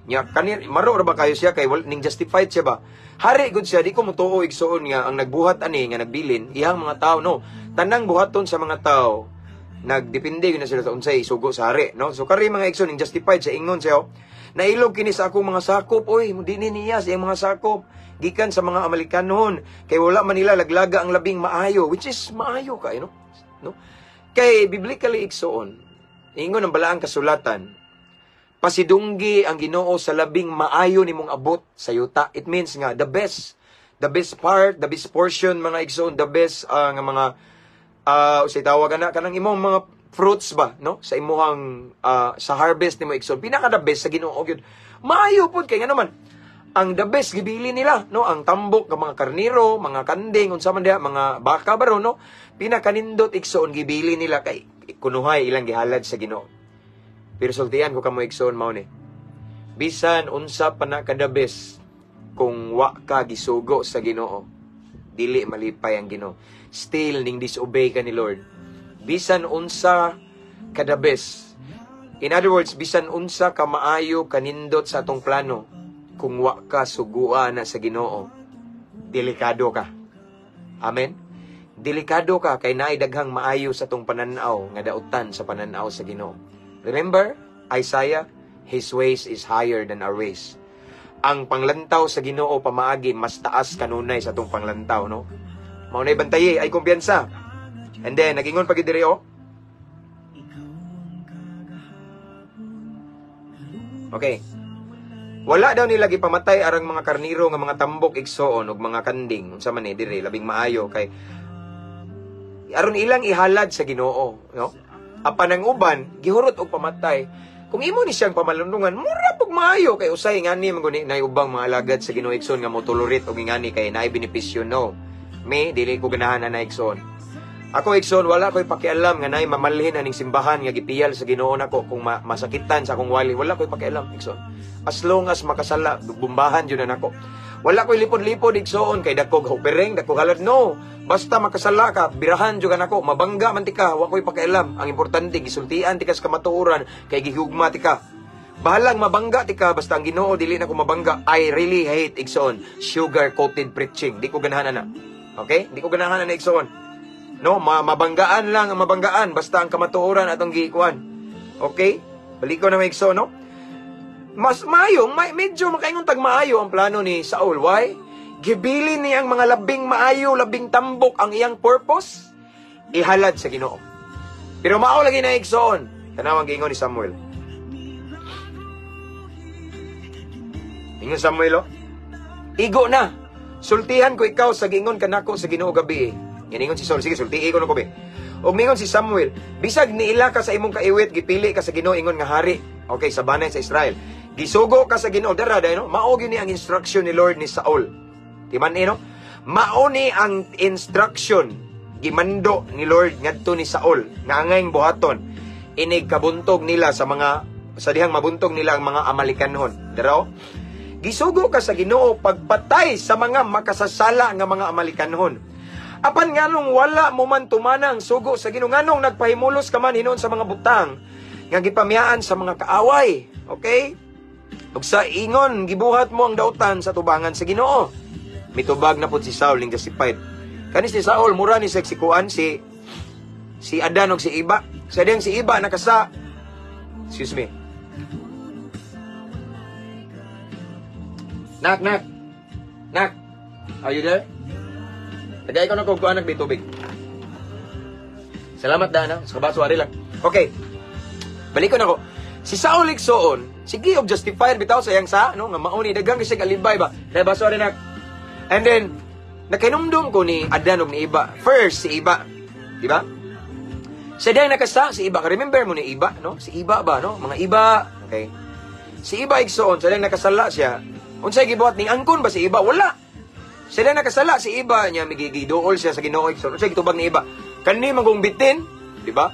Nya kani maro ra ba kayo siya kay ning justified siya ba? Hari gud siya, di ko motuo, igsoon, nga ang nagbuhat ani nga nagbilin iyang mga tao, no. Tanang buhaton sa mga tao Nagdepende gyud na sila sa unsay sugo sa hari, no? So kari, mga igsoon, ning justified sa ingon siya, oh, "Nailog kini sa akong mga sakop, oy, di ni niya sa iyang mga sakop gikan sa mga Amalekanon kay wala man nila laglaga ang labing maayo," which is maayo kay, no? Kay biblically, igsoon, ingon ang balaang kasulatan, pasidunggi ang Ginoo sa labing maayo nimong abot sa yuta. It means nga the best, the best part, the best portion, mga igsoon, the best nga mga usay tawag ana, kanang imong mga fruits ba, no, sa imuhang sa harvest nimo, igsoon, pinaka the best sa Ginoo gyud. Maayo pud kay ngano man ang the best gibili nila, no, ang tambok ng mga karniro, mga kanding, unsa man diha, mga baka baro, no, pinakanindot, igsoon, gibili nila kay kunuhay ilang gihalad sa Ginoo. Pero sultian ko kamo, igsoon, mao ni bisan unsa pa na ka the best, kung wa ka gisugo sa Ginoo, dili malipay ang Ginoo. Still ning disobey ka ni Lord, bisan unsa ka the best. In other words, bisan unsa ka maayo, kanindot sa atong plano, kung wa ka sugua na sa Ginoo, delikado ka. Amen. Delikado ka kay naay daghang maayo sa atong pananaw nga dautan sa pananaw sa Ginoo. Remember Isaiah, "His ways is higher than our ways." Ang panglantaw sa Ginoo pamaagi mas taas kanunay sa atong panglantaw, no? Mao nay bantayi ay kumpiyansa. And then nagingon pa gid diri, oh. Okay. Wala daw nila gipamatay arang mga karniro nga mga tambok, igsoon, ug mga kanding, unsa man ni diri labing maayo kay aron ilang ihalad sa Ginoo, no? Apan ang uban gihurot og pamatay. Kung imo ni siyang pamalundungan, mura pug maayo kay usay ngani man guni nay ubang mga alagad sa Ginoo, igsoon, nga mo tolerate og ingani kay naay benepisyo, no. Me, dili ko ganahan ana, igsoon. Ako, igsoon, wala ko'y pakialam nga naay mamalhin aning simbahan nga gipiyal sa Ginoo nako kung masakitan sa akong wali. Wala ko'y pakialam, igsoon. As long as makasala, bumbahan jud na nako. Wala ko'y lipod-lipod, igsoon, kay dakog offering, dakog halad, no. Basta makasala ka, birahan jud ka nako, mabangga man tika, wa ko'y pakialam. Ang importante, gisultian tika sa kamatuoran kay gihugma tika. Bahalang mabangga tika, basta ang Ginoo dili na ko mabangga. I really hate, igsoon, sugar coated preaching. Di ko ganahan ana. Okay? Di ko ganahan ana, igsoon. No, mabanggaan lang ang mabanggaan basta ang kamatuoran atong gikuan. Okay? Balik ko na may igsoon, no? Mas maayo, medyo makaingon tag maayo ang plano ni Saul. Why? Gibili niya ang mga labing maayo, labing tambok. Ang iyang purpose, ihalad sa Ginoo. Pero mao lagi na, igsoon. Tanawang giingon ni Samuel. Ingon Samuel, oh, "Igo na. Sultihan ko ikaw sa giingon kanako sa Ginoo gabi." Yan ingon si Saul, "Sige, sultihi ko na ko be." Ug mingon si Samuel, "Bisag niila ka sa imong kaiwit, gipili ka sa Ginoo ingon nga hari." Okay, sa banay sa Israel. Gisugo ka sa Ginoo dara dai, no? Mao gyud ni ang instruction ni Lord ni Saul. Timan no? Mao ni ang instruction gimando ni Lord ngadto ni Saul nga angayng buhaton inig kabuntog nila sa mga sa dihang mabuntog nila ang mga Amalekanhon. Dara, oh. Gisugo ka sa Ginoo pagpatay sa mga makasasala nga mga Amalekanhon. Apan nganong wala mo man tumana ang sugo sa Ginoo? Nganong nagpahimulos ka man hinuon sa mga butang nga gipamiyaan sa mga kaaway? Okay? Ug sa ingon gibuhat mo ang dautan sa tubangan sa Ginoo. Mitubag na pud si Saul ning justified. Kani si Saul mura ni sa si kuan, si Adan og si Iba. Sa diyang si Iba nakasa, excuse me. Nak, nak. Nak. Are you there? Tagay ko na kog kuan, nag tubig. Salamat dana, sa kabaso ari lang. Okay. Balik ko na ko. Si Saul, igsoon, sige og justified bitaw sa iyang sa, no, nga mao ni daghang kasi alibay ba. Kaya baso ari, nak. And then nakahinumdum ko ni Adan og ni Iba. First si Iba, di ba? Sa diyang nakasa si Iba, remember mo ni Iba, no? Si Iba ba, no? Mga Iba, okay. Si Iba, igsoon, sa diyang nakasala siya. Unsay gibuhat ning angkon ba si Iba? Wala. Sa diyang nakasala si Iba niya, migigiduol siya sa Ginoo, igsoon. Unsay gitubag ni Iba? Kani manggong bitin, di ba?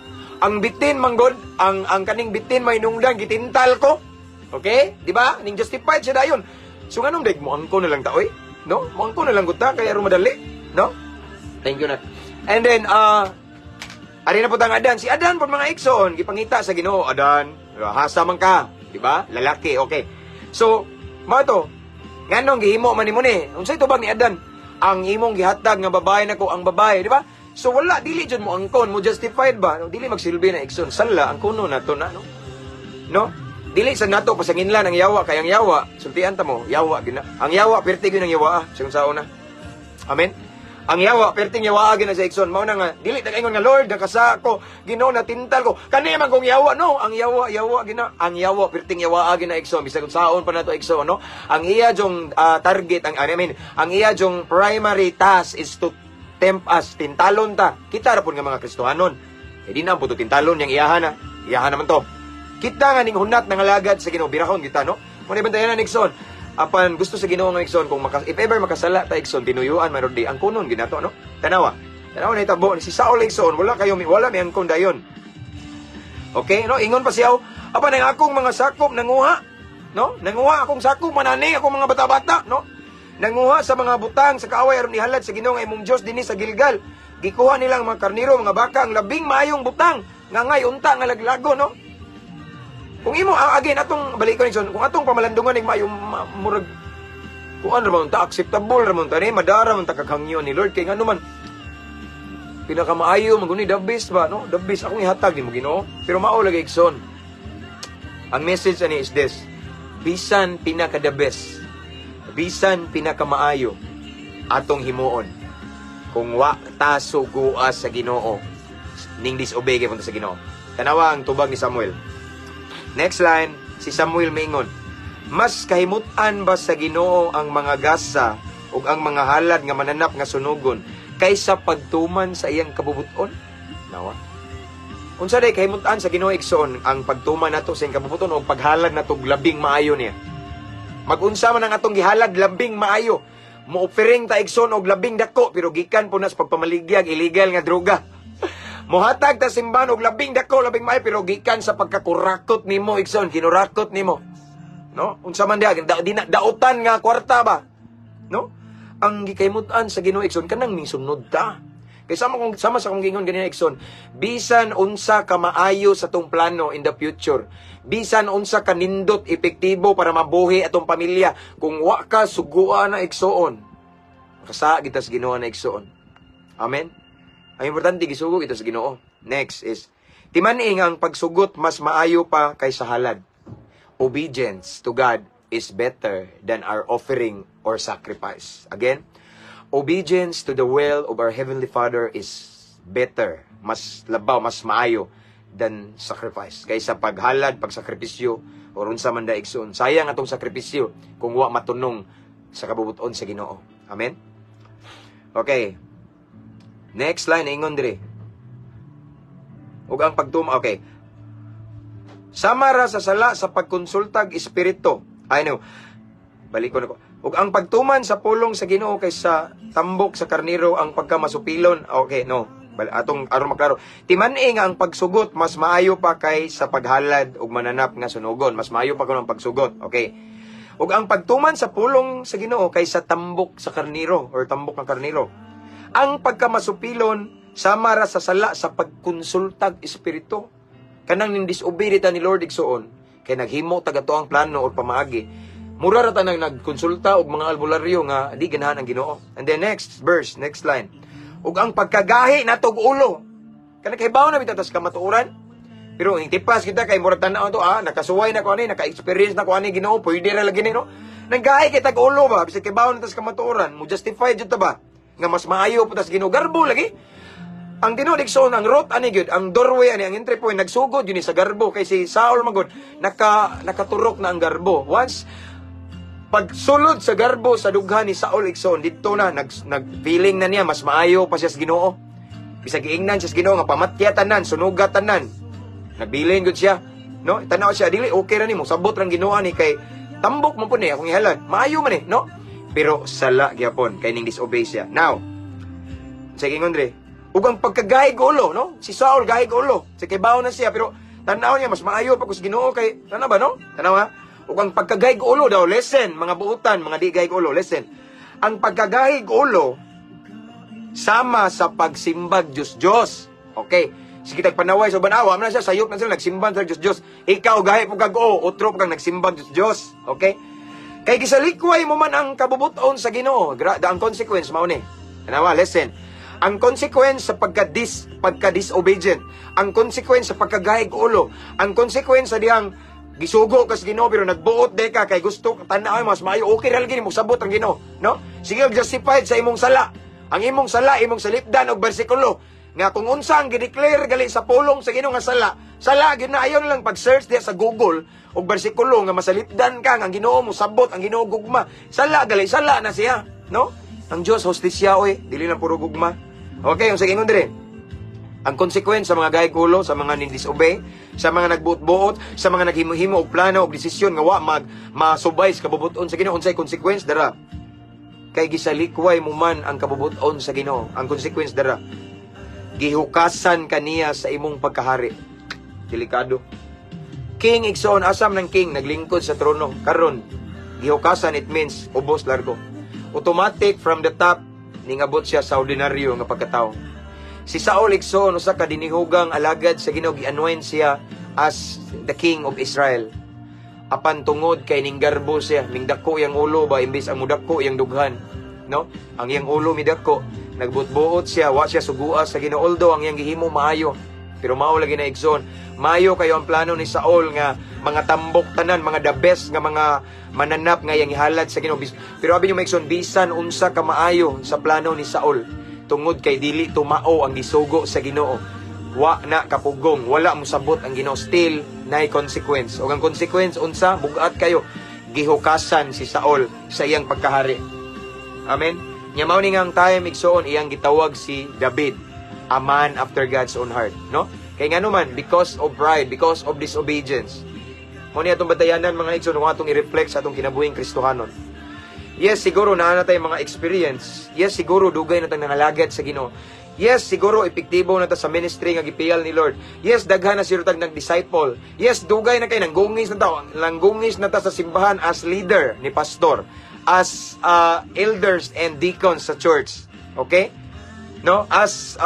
Ang bitin manggod, ang kaning bitin may nungdan gitintal ko. Okay? Di ba? Ning justified siya dayon. So nganong daig mo angkon na lang ta oy? No? Mo angkon na lang gud ta kay aron madali, no? Thank you na. And then ari na po tang Adan. Si Adan po, mga igsoon, gipangita sa Ginoo, "Adan, hasa man ka," di ba? Lalaki, okay. So, mao to, nganong gihimo man nimo ni? Unsay tubag ni Adan? "Ang imong gihatag nga babae nako ang babae," di ba? So wala, dili jud mo angkon, mo justified ba? No, dili magsilbi na, igsoon. Sala ang kuno nato na, no? No? Dili sa nato pasanginlan ang yawa kay ang yawa, sultian ta mo, yawa gina. Ang yawa perti gyud ang yawa ah, sa sauna. Amen. Ang yawa perting yawa gyud na sa igsoon. Mao na nga dili ta ingon nga, "Lord, nakasala ko, Ginoo, natintal ko. Kani man kong yawa," no. Ang yawa yawa gina. Ang yawa perting yawa gina, igsoon. Bisag unsaon pa nato, igsoon, no. Ang iya jong target, ang I mean, ang iya jong primary task is to tempt us, tintalon ta. Kita ra pud nga mga Kristohanon. Eh di na po to tintalon yang iyahan na. Iyahan naman to. Kita nga ning hunat nga alagad sa Ginoo, birahon kita, no? Mo ni bantayan na, igsoon. Apan gusto sa Ginoo nga, igsoon, kung if ever makasala ta, igsoon, tinuyuan man di ang kunon ginato, no? Tanawa. Tanawa na itabo si Saul, igsoon, wala kayo wala mi angkon dayon. Okay, no? Ingon pa siya, "Apan ang akong mga sakop nanguha, no? Nanguha akong sakop manani akong mga bata-bata, no? Nanguha sa mga butang sa kaaway aron ihalad sa Ginoo nga imong Dios dinhi sa Gilgal. Gikuha nilang mga karnero, mga baka, ang labing maayong butang nga ngay unta nga laglago," no? Kung imo again atong balikon, igsoon, kung atong pamalandungan ning maayo murag kuan ra man ta, acceptable ra man ta ni, madara man ta kaghangyo ni Lord kay ngano man pinakamaayo man guni, the best ba, no? The best akong ihatag nimo, Ginoo. Pero mao lagi, igsoon. Ang message ani is this: bisan pinaka the best, bisan pinakamaayo atong himuon, kung wa ta sugua sa Ginoo, ning disobey kay punta sa Ginoo. Tanawa ang tubag ni Samuel. Next line, si Samuel mingon, "Mas kahimutan ba sa Ginoo ang mga gasa ug ang mga halad nga mananap nga sunugon kaysa pagtuman sa iyang kabubuton?" Nawa. Unsa day kahimutan sa Ginoo, igsoon, ang pagtuman nato sa iyang kabubuton o paghalad nato og labing maayo niya? Magunsa man ang atong gihalad labing maayo. Mo-offering ta, igsoon, og labing dako pero gikan po na sa pagpamaligyag illegal nga droga. Mohatag ta simbahan og labing dako, labing maayo pero gikan sa pagkakurakot nimo, igsoon, kinurakot nimo. No? Unsa man diha, di na, dautan nga kwarta ba? No? Ang gikahimutan sa Ginoo, igsoon, kanang misunod ta. Kay sama sa akong gingon ganina, igsoon, bisan unsa ka maayo sa tong plano in the future, bisan unsa ka nindot epektibo para mabuhi atong pamilya, kung wa ka sugua na, igsoon, makasala kita sa Ginoo na, igsoon. Amen. Ang importante gisugo kita sa Ginoo. Next is timan-i nga ang pagsugot mas maayo pa kaysa halad. Obedience to God is better than our offering or sacrifice. Again, obedience to the will of our Heavenly Father is better, mas labaw, mas maayo than sacrifice. Kaysa paghalad, pagsakripisyo, or unsa man da, igsoon. Sayang atong sakripisyo kung wa matunong sa kabubuton sa Ginoo. Amen? Okay. Next line, ingon dire. Ug ang pagtuma, okay. Sama ra sa sala sa pagkonsultag espiritu. Ay no. Balik ko na ko. Ug ang pagtuman sa pulong sa Ginoo kaysa tambok sa karnero ang pagkamasupilon. Okay, no. Atong aron maklaro. Timan-i nga ang pagsugot mas maayo pa kay sa paghalad og mananap nga sunugon. Mas maayo pa kuno ang pagsugot. Okay. Ug ang pagtuman sa pulong sa Ginoo kaysa tambok sa karnero or tambok ng karnero. Ang pagkamasupilon sama ra sa sala sa pagkonsultag espiritu. Kanang ning disobey ta ni Lord, igsoon, kay naghimo tag ato ang plano or pamaagi. Mura ra ta nang nagkonsulta og mga albularyo nga di ganahan ang Ginoo. And then next verse, next line. Ug ang pagkagahi natog ulo. Kanang kahibaw na bitaw tas kamatuoran. Pero ang tipas kita kay murag tan-aw to, nakasuway na ko ani, naka-experience na ko ani, Ginoo, pwede ra lagi ni, no. Nanggahi kay tag ulo ba, bisag kibaw na tas kamatuoran, mo justify jud ta ba nga mas maayo pa tas Ginoo, garbo lagi. Ang tinuod, igsoon, ang route ani gyud, ang doorway ani, ang entry point nagsugod yun ni sa garbo kay si Saul magod nakaturok na ang garbo. Once pagsulod sa garbo sa dughan ni Saul, igsoon, didto na nag feeling na niya mas maayo pa siya sa Ginoo. Bisag giingnan siya sa Ginoo nga pamatya tanan, sunuga tanan. Nagbilin gud siya. No? Tanaw siya dili okay ra nimo, sabot rang Ginoo ni kay tambok mo pud ni akong ihalad. Maayo man eh, no? Pero sala gyapon kay ning disobey siya. Now, sa ingon dre, ug ang pagkagahig ulo, no? Si Saul gahig ulo. Sa kay na siya pero tanaw niya mas maayo pa kus Ginoo kay tanaw ba, no? Tanaw ha. Ug ang pagkagahig ulo daw, listen, mga buutan, mga di gahig ulo, listen. Ang pagkagahig ulo sama sa pagsimbag Diyos Diyos. Okay. Sige tag panaway sa uban awa man na siya sayop na sila nagsimbang sa Diyos Diyos. Ikaw gahi po kag o, utro pa kang nagsimbang Diyos Diyos. Okay? Kay gisalikway mo man ang kabubuton sa Ginoo. Ang consequence mao ni. Tanawa, listen. Ang consequence sa pagka-disobedient, ang consequence sa pagkagahig ulo, ang consequence sa dihang gisugo kas Ginoo pero nagbuot de ka kay gusto tan-aw mas maayo, okay ra lagi mo sabot ang Ginoo, no? Sige og justified sa imong sala. Ang imong sala imong salipdan og bersikulo nga kung unsa ang gideclare gali sa pulong sa Ginoo nga sala, sala gyud na. Ayon lang pag-search diya sa Google og bersikulo nga masalipdan ka nga ang Ginoo mo sabot, ang Ginoo gugma. Sala gali, sala na siya, no? Ang Dios hustisya oy, dili lang puro gugma. Okay, yung sa ingon dire. Ang consequence sa mga gahig ulo, sa mga nin-disobey, sa mga nagbuot-buot, sa mga naghimo-himo og plano og desisyon nga wa mag masubay sa kabubuton sa Ginoo, unsay consequence dara? Kay gisalikway mo man ang kabubuton sa Ginoo. Ang consequence dara, gihukasan kaniya sa imong pagkahari. Delikado. King, igsoon, asam ng king naglingkod sa trono. Karon, gihukasan, it means ubos largo. Automatic from the top ningabot siya sa ordinaryo nga pagkatao. Si Saul, igsoon, usa ka dinihugang alagad sa Ginoo, gi-anoint siya as the king of Israel. Apan tungod kay ninggarbo siya, mingdako yang ulo ba, imbis ang mudako yang dughan, no? Ang iyang ulo midako, nagbuot-buot siya, wa siya sugua sa Ginoo, although ang iyang gihimo maayo. Pero mao lagi na, igsoon, maayo kayo ang plano ni Saul nga mga tambok tanan, mga the best nga mga mananap nga iyang ihalad sa Ginoo. Pero abi niyo, mga igsoon, bisan unsa ka maayo sa plano ni Saul, tungod kay dili tumao ang gisugo sa Ginoo, wa na kapugong, wala mo sabot ang Ginoo, still nay consequence. O ang consequence unsa? Bugat kayo. Gihukasan si Saul sa iyang pagkahari. Amen. Nya mao ni nga ang time, igsoon, iyang gitawag si David, a man after God's own heart, no? Kay ngano man, because of pride, because of disobedience. Mao ni atong batayanan, mga igsoon, kung atong i-reflect sa atong kinabuhing Kristohanon. Yes, siguro naa na tay mga experience. Yes, siguro dugay na tang nangalagad sa Ginoo. Yes, siguro epektibo na ta sa ministry nga gipiyal ni Lord. Yes, daghan na siguro tag nag-disciple. Yes, dugay na kay nanggungis na ta, nanggungis na ta sa simbahan as leader ni pastor, as elders and deacons sa church. Okay? No? As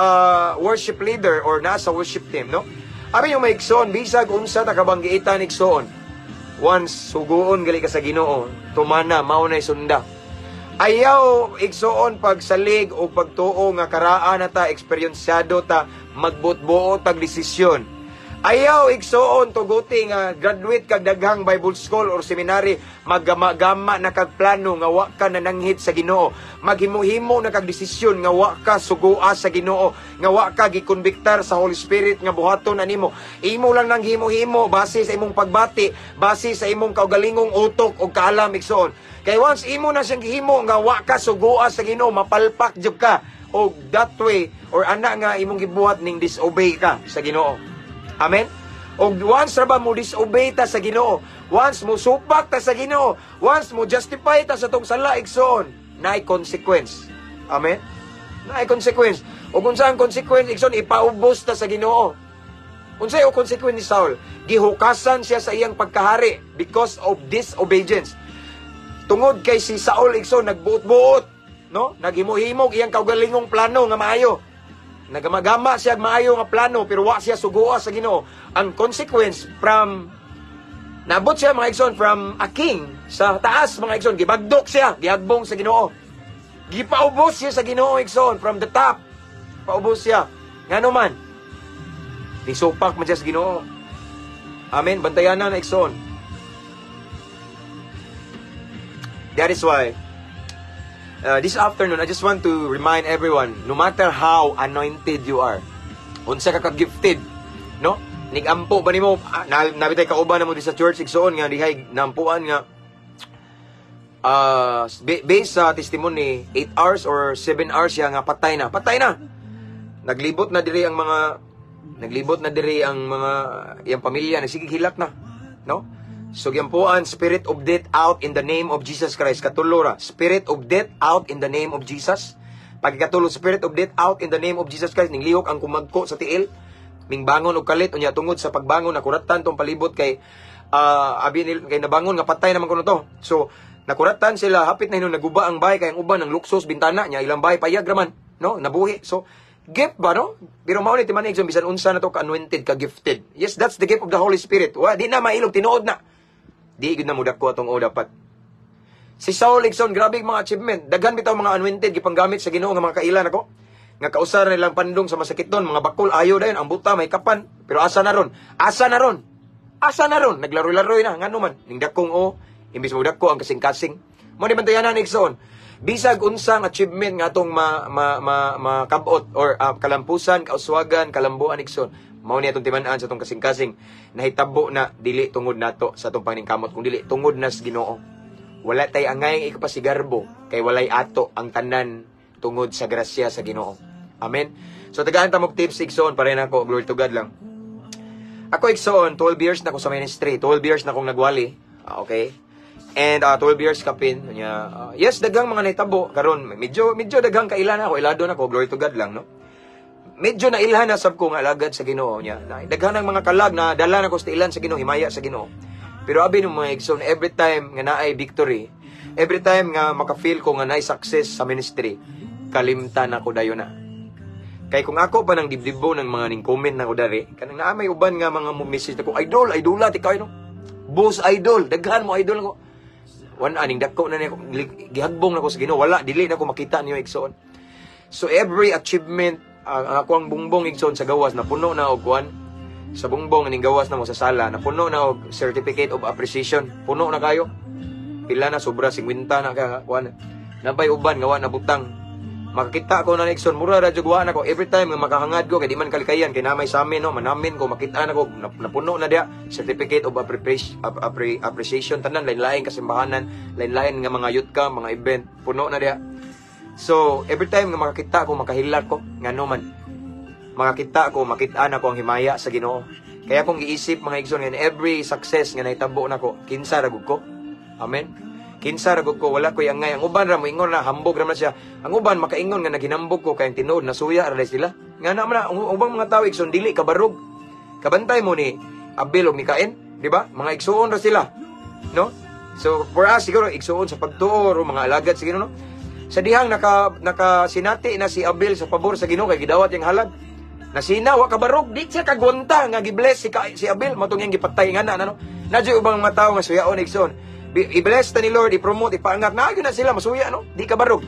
worship leader or nasa worship team, no? Abi yung maigsoon, bisag unsa ta kabanggiitan, igsoon. Once suguon gali ka sa Ginoo, tumana, mao na sunda. Ayaw, igsoon, pagsalig o pagtuo nga karaan na ta, eksperyensyado ta, magbutbuot tag desisyon. Ayaw, igsoon, tuguti nga graduate kag daghang Bible school or seminary, maggama-gama na kag plano nga wa ka nananghid sa Ginoo. Maghimo-himo na kag desisyon nga wa ka sugua sa Ginoo, nga wa ka gikonbiktar sa Holy Spirit nga buhaton animo. Imo lang nang himo-himo base sa imong pagbati, base sa imong kaugalingong utok o kaalam, igsoon. Kay once imo na siyang gihimo nga wa ka sugua sa Ginoo, mapalpak jud ka. O that way or ana nga imong gibuhat ning disobey ka sa Ginoo. Amen? O once ra ba mo disobey ta sa Ginoo, once mo supak ta sa Ginoo, once mo justify ta sa tong sala, igsoon, naay consequence. Amen? Naay consequence. O kung saan consequence, igsoon, ipaubos ta sa Ginoo. Unsay o consequence ni Saul? Gihukasan siya sa iyang pagkahari because of disobedience. Tungod kay si Saul, igsoon, nagbuot-buot, no? Naghimo-himog iyang kaugalingong plano nga maayo. Nagamagama siya og maayo nga plano pero wa siya sugua sa Ginoo. Ang consequence, from naabot siya, mga igsoon, from a king sa taas, mga igsoon, gibagdok siya, gihagbong sa Ginoo. Gipaubos siya sa Ginoo, igsoon, from the top. Paubos siya. Ngano man? Nisupak man siya sa Ginoo. Amen. Bantayan na, igsoon. That is why this afternoon, I just want to remind everyone, no matter how anointed you are, unsa ka ka-gifted, no? Nigampo ba nimo, nabitay kauban na mo di sa church, igsoon, nga dihay nampuan nga based sa testimony, 8 hours or 7 hours siya nga patay na. Patay na. Naglibot na diri ang mga iyang pamilya, nagsigig hilak na, no? So gyampuan, "Spirit of death, out in the name of Jesus Christ." Katulo ra. "Spirit of death, out in the name of Jesus." Pagkatulo, "Spirit of death, out in the name of Jesus Christ." Ninglihok ang kumagko sa tiil. Mingbangon og kalit unya tungod sa pagbangon nakuratan tong palibot kay abi nil kay nabangon nga patay naman kuno to. So nakuratan sila, hapit na hinon naguba ang bahay kay ang uban ng luksos bintana niya, ilang bahay payag raman, no? Nabuhi. So gift ba, no? Pero mao ni timan, bisan unsa na to ka anointed, ka gifted. Yes, that's the gift of the Holy Spirit. Wa di na mailog, tinuod na. Di gud na mudako atong o dapat. Si Saul, igsoon, grabe mga achievement. Daghan bitaw mga anointed gipanggamit sa Ginoo nga mga kailan ako. Nga kausar nilang pandong sa masakiton, mga bakol ayo dayon ang buta may kapan. Pero asa na ron? Asa na ron? Asa na ron? Naglaro-laroy na ngano man ning dakong o imbis mo dako ang kasing-kasing. Mo ni bantayanan, igsoon. Bisag unsang achievement nga atong ma, ma, ma, makabot or kalampusan, kauswagan, kalambuan, igsoon. Mao ni atong timan-an sa atong kasing-kasing. Nahitabo na dili tungod nato sa atong paningkamot kung dili tungod na sa Ginoo. Wala tay angay ikapasigarbo kay walay ato ang tanan tungod sa grasya sa Ginoo. Amen. So tagaan ta mog tips, igsoon, para nako, glory to God lang. Ako, igsoon, 12 years na ko sa ministry, 12 years na akong nagwali. Ah, okay? And 12 years kapin nya, yes, daghang mga nahitabo karon, medyo medyo daghang kailan ako, ilado na ko, glory to God lang, no. Medyo nailhan na sab ko nga alagad sa Ginoo niya. Na, daghan ng mga kalag na dala na ko sa ilan sa Ginoo, himaya sa Ginoo. Pero abi ng mga igsoon, every time nga naay victory, every time nga maka-feel ko nga naay success sa ministry, kalimtan ako dayon na. Kay kung ako pa nang dibdibo ng mga ning comment na ko dari, kanang naa may uban nga mga mo message ko, "Idol, idola ti kayo, no. Boss idol, daghan mo idol ko." Wan aning dako na niya, gihagbong na ko sa Ginoo, wala dili na ko makita niyo, igsoon. So every achievement, ang ako ang bungbong, igsoon, sa gawas na puno na og kuan sa bungbong aning gawas na mo sa sala, na puno na og certificate of appreciation. Puno na kayo. Pila na, sobra 50 na ka kuan. Nabay uban nga wa na butang. Makakita ko na, igsoon, mura ra jud wa na ko every time nga makahangad ko kay di man kalikayan kay namay sa amin, no, manamin ko, makita na ko napuno na diya certificate of appreciation, tanan lain-lain kasimbahanan, lain-lain nga mga youth camp, mga event, puno na diya. So every time nga makakita ko, makahilak ko, ngano man makakita ko, makita na ko ang himaya sa Ginoo. Kaya akong giisip, mga igsoon, nga every success nga nahitabo nako, kinsa ra gud ko? Amen. Kinsa ra gud ko? Wala ko'y angay. Ang uban ra moingon na hambog ra man siya. Ang uban makaingon nga naginambog ko kay ang tinuod nasuya ra sila. Nga na man ang ubang mga tawo, igsoon, dili kabarog. Kabantay mo ni Abel ug ni Cain, di ba? Mga igsuon ra sila. No? So for us siguro igsuon sa pagtuo o mga alagad sa Ginoo, no? Sa dihang naka nakasinati na si Abel sa pabor sa Ginoo kay gidawat yung halag. Nasina wa kabarog, di siya kagwanta nga gibless si Abel matong iyang gipatay nga na, no. Nadyo'y ubang mga tawo nga suyaon, igsoon. I-bless ta ni Lord, i-promote, ipaangat na na sila masuya, no. Di kabarog.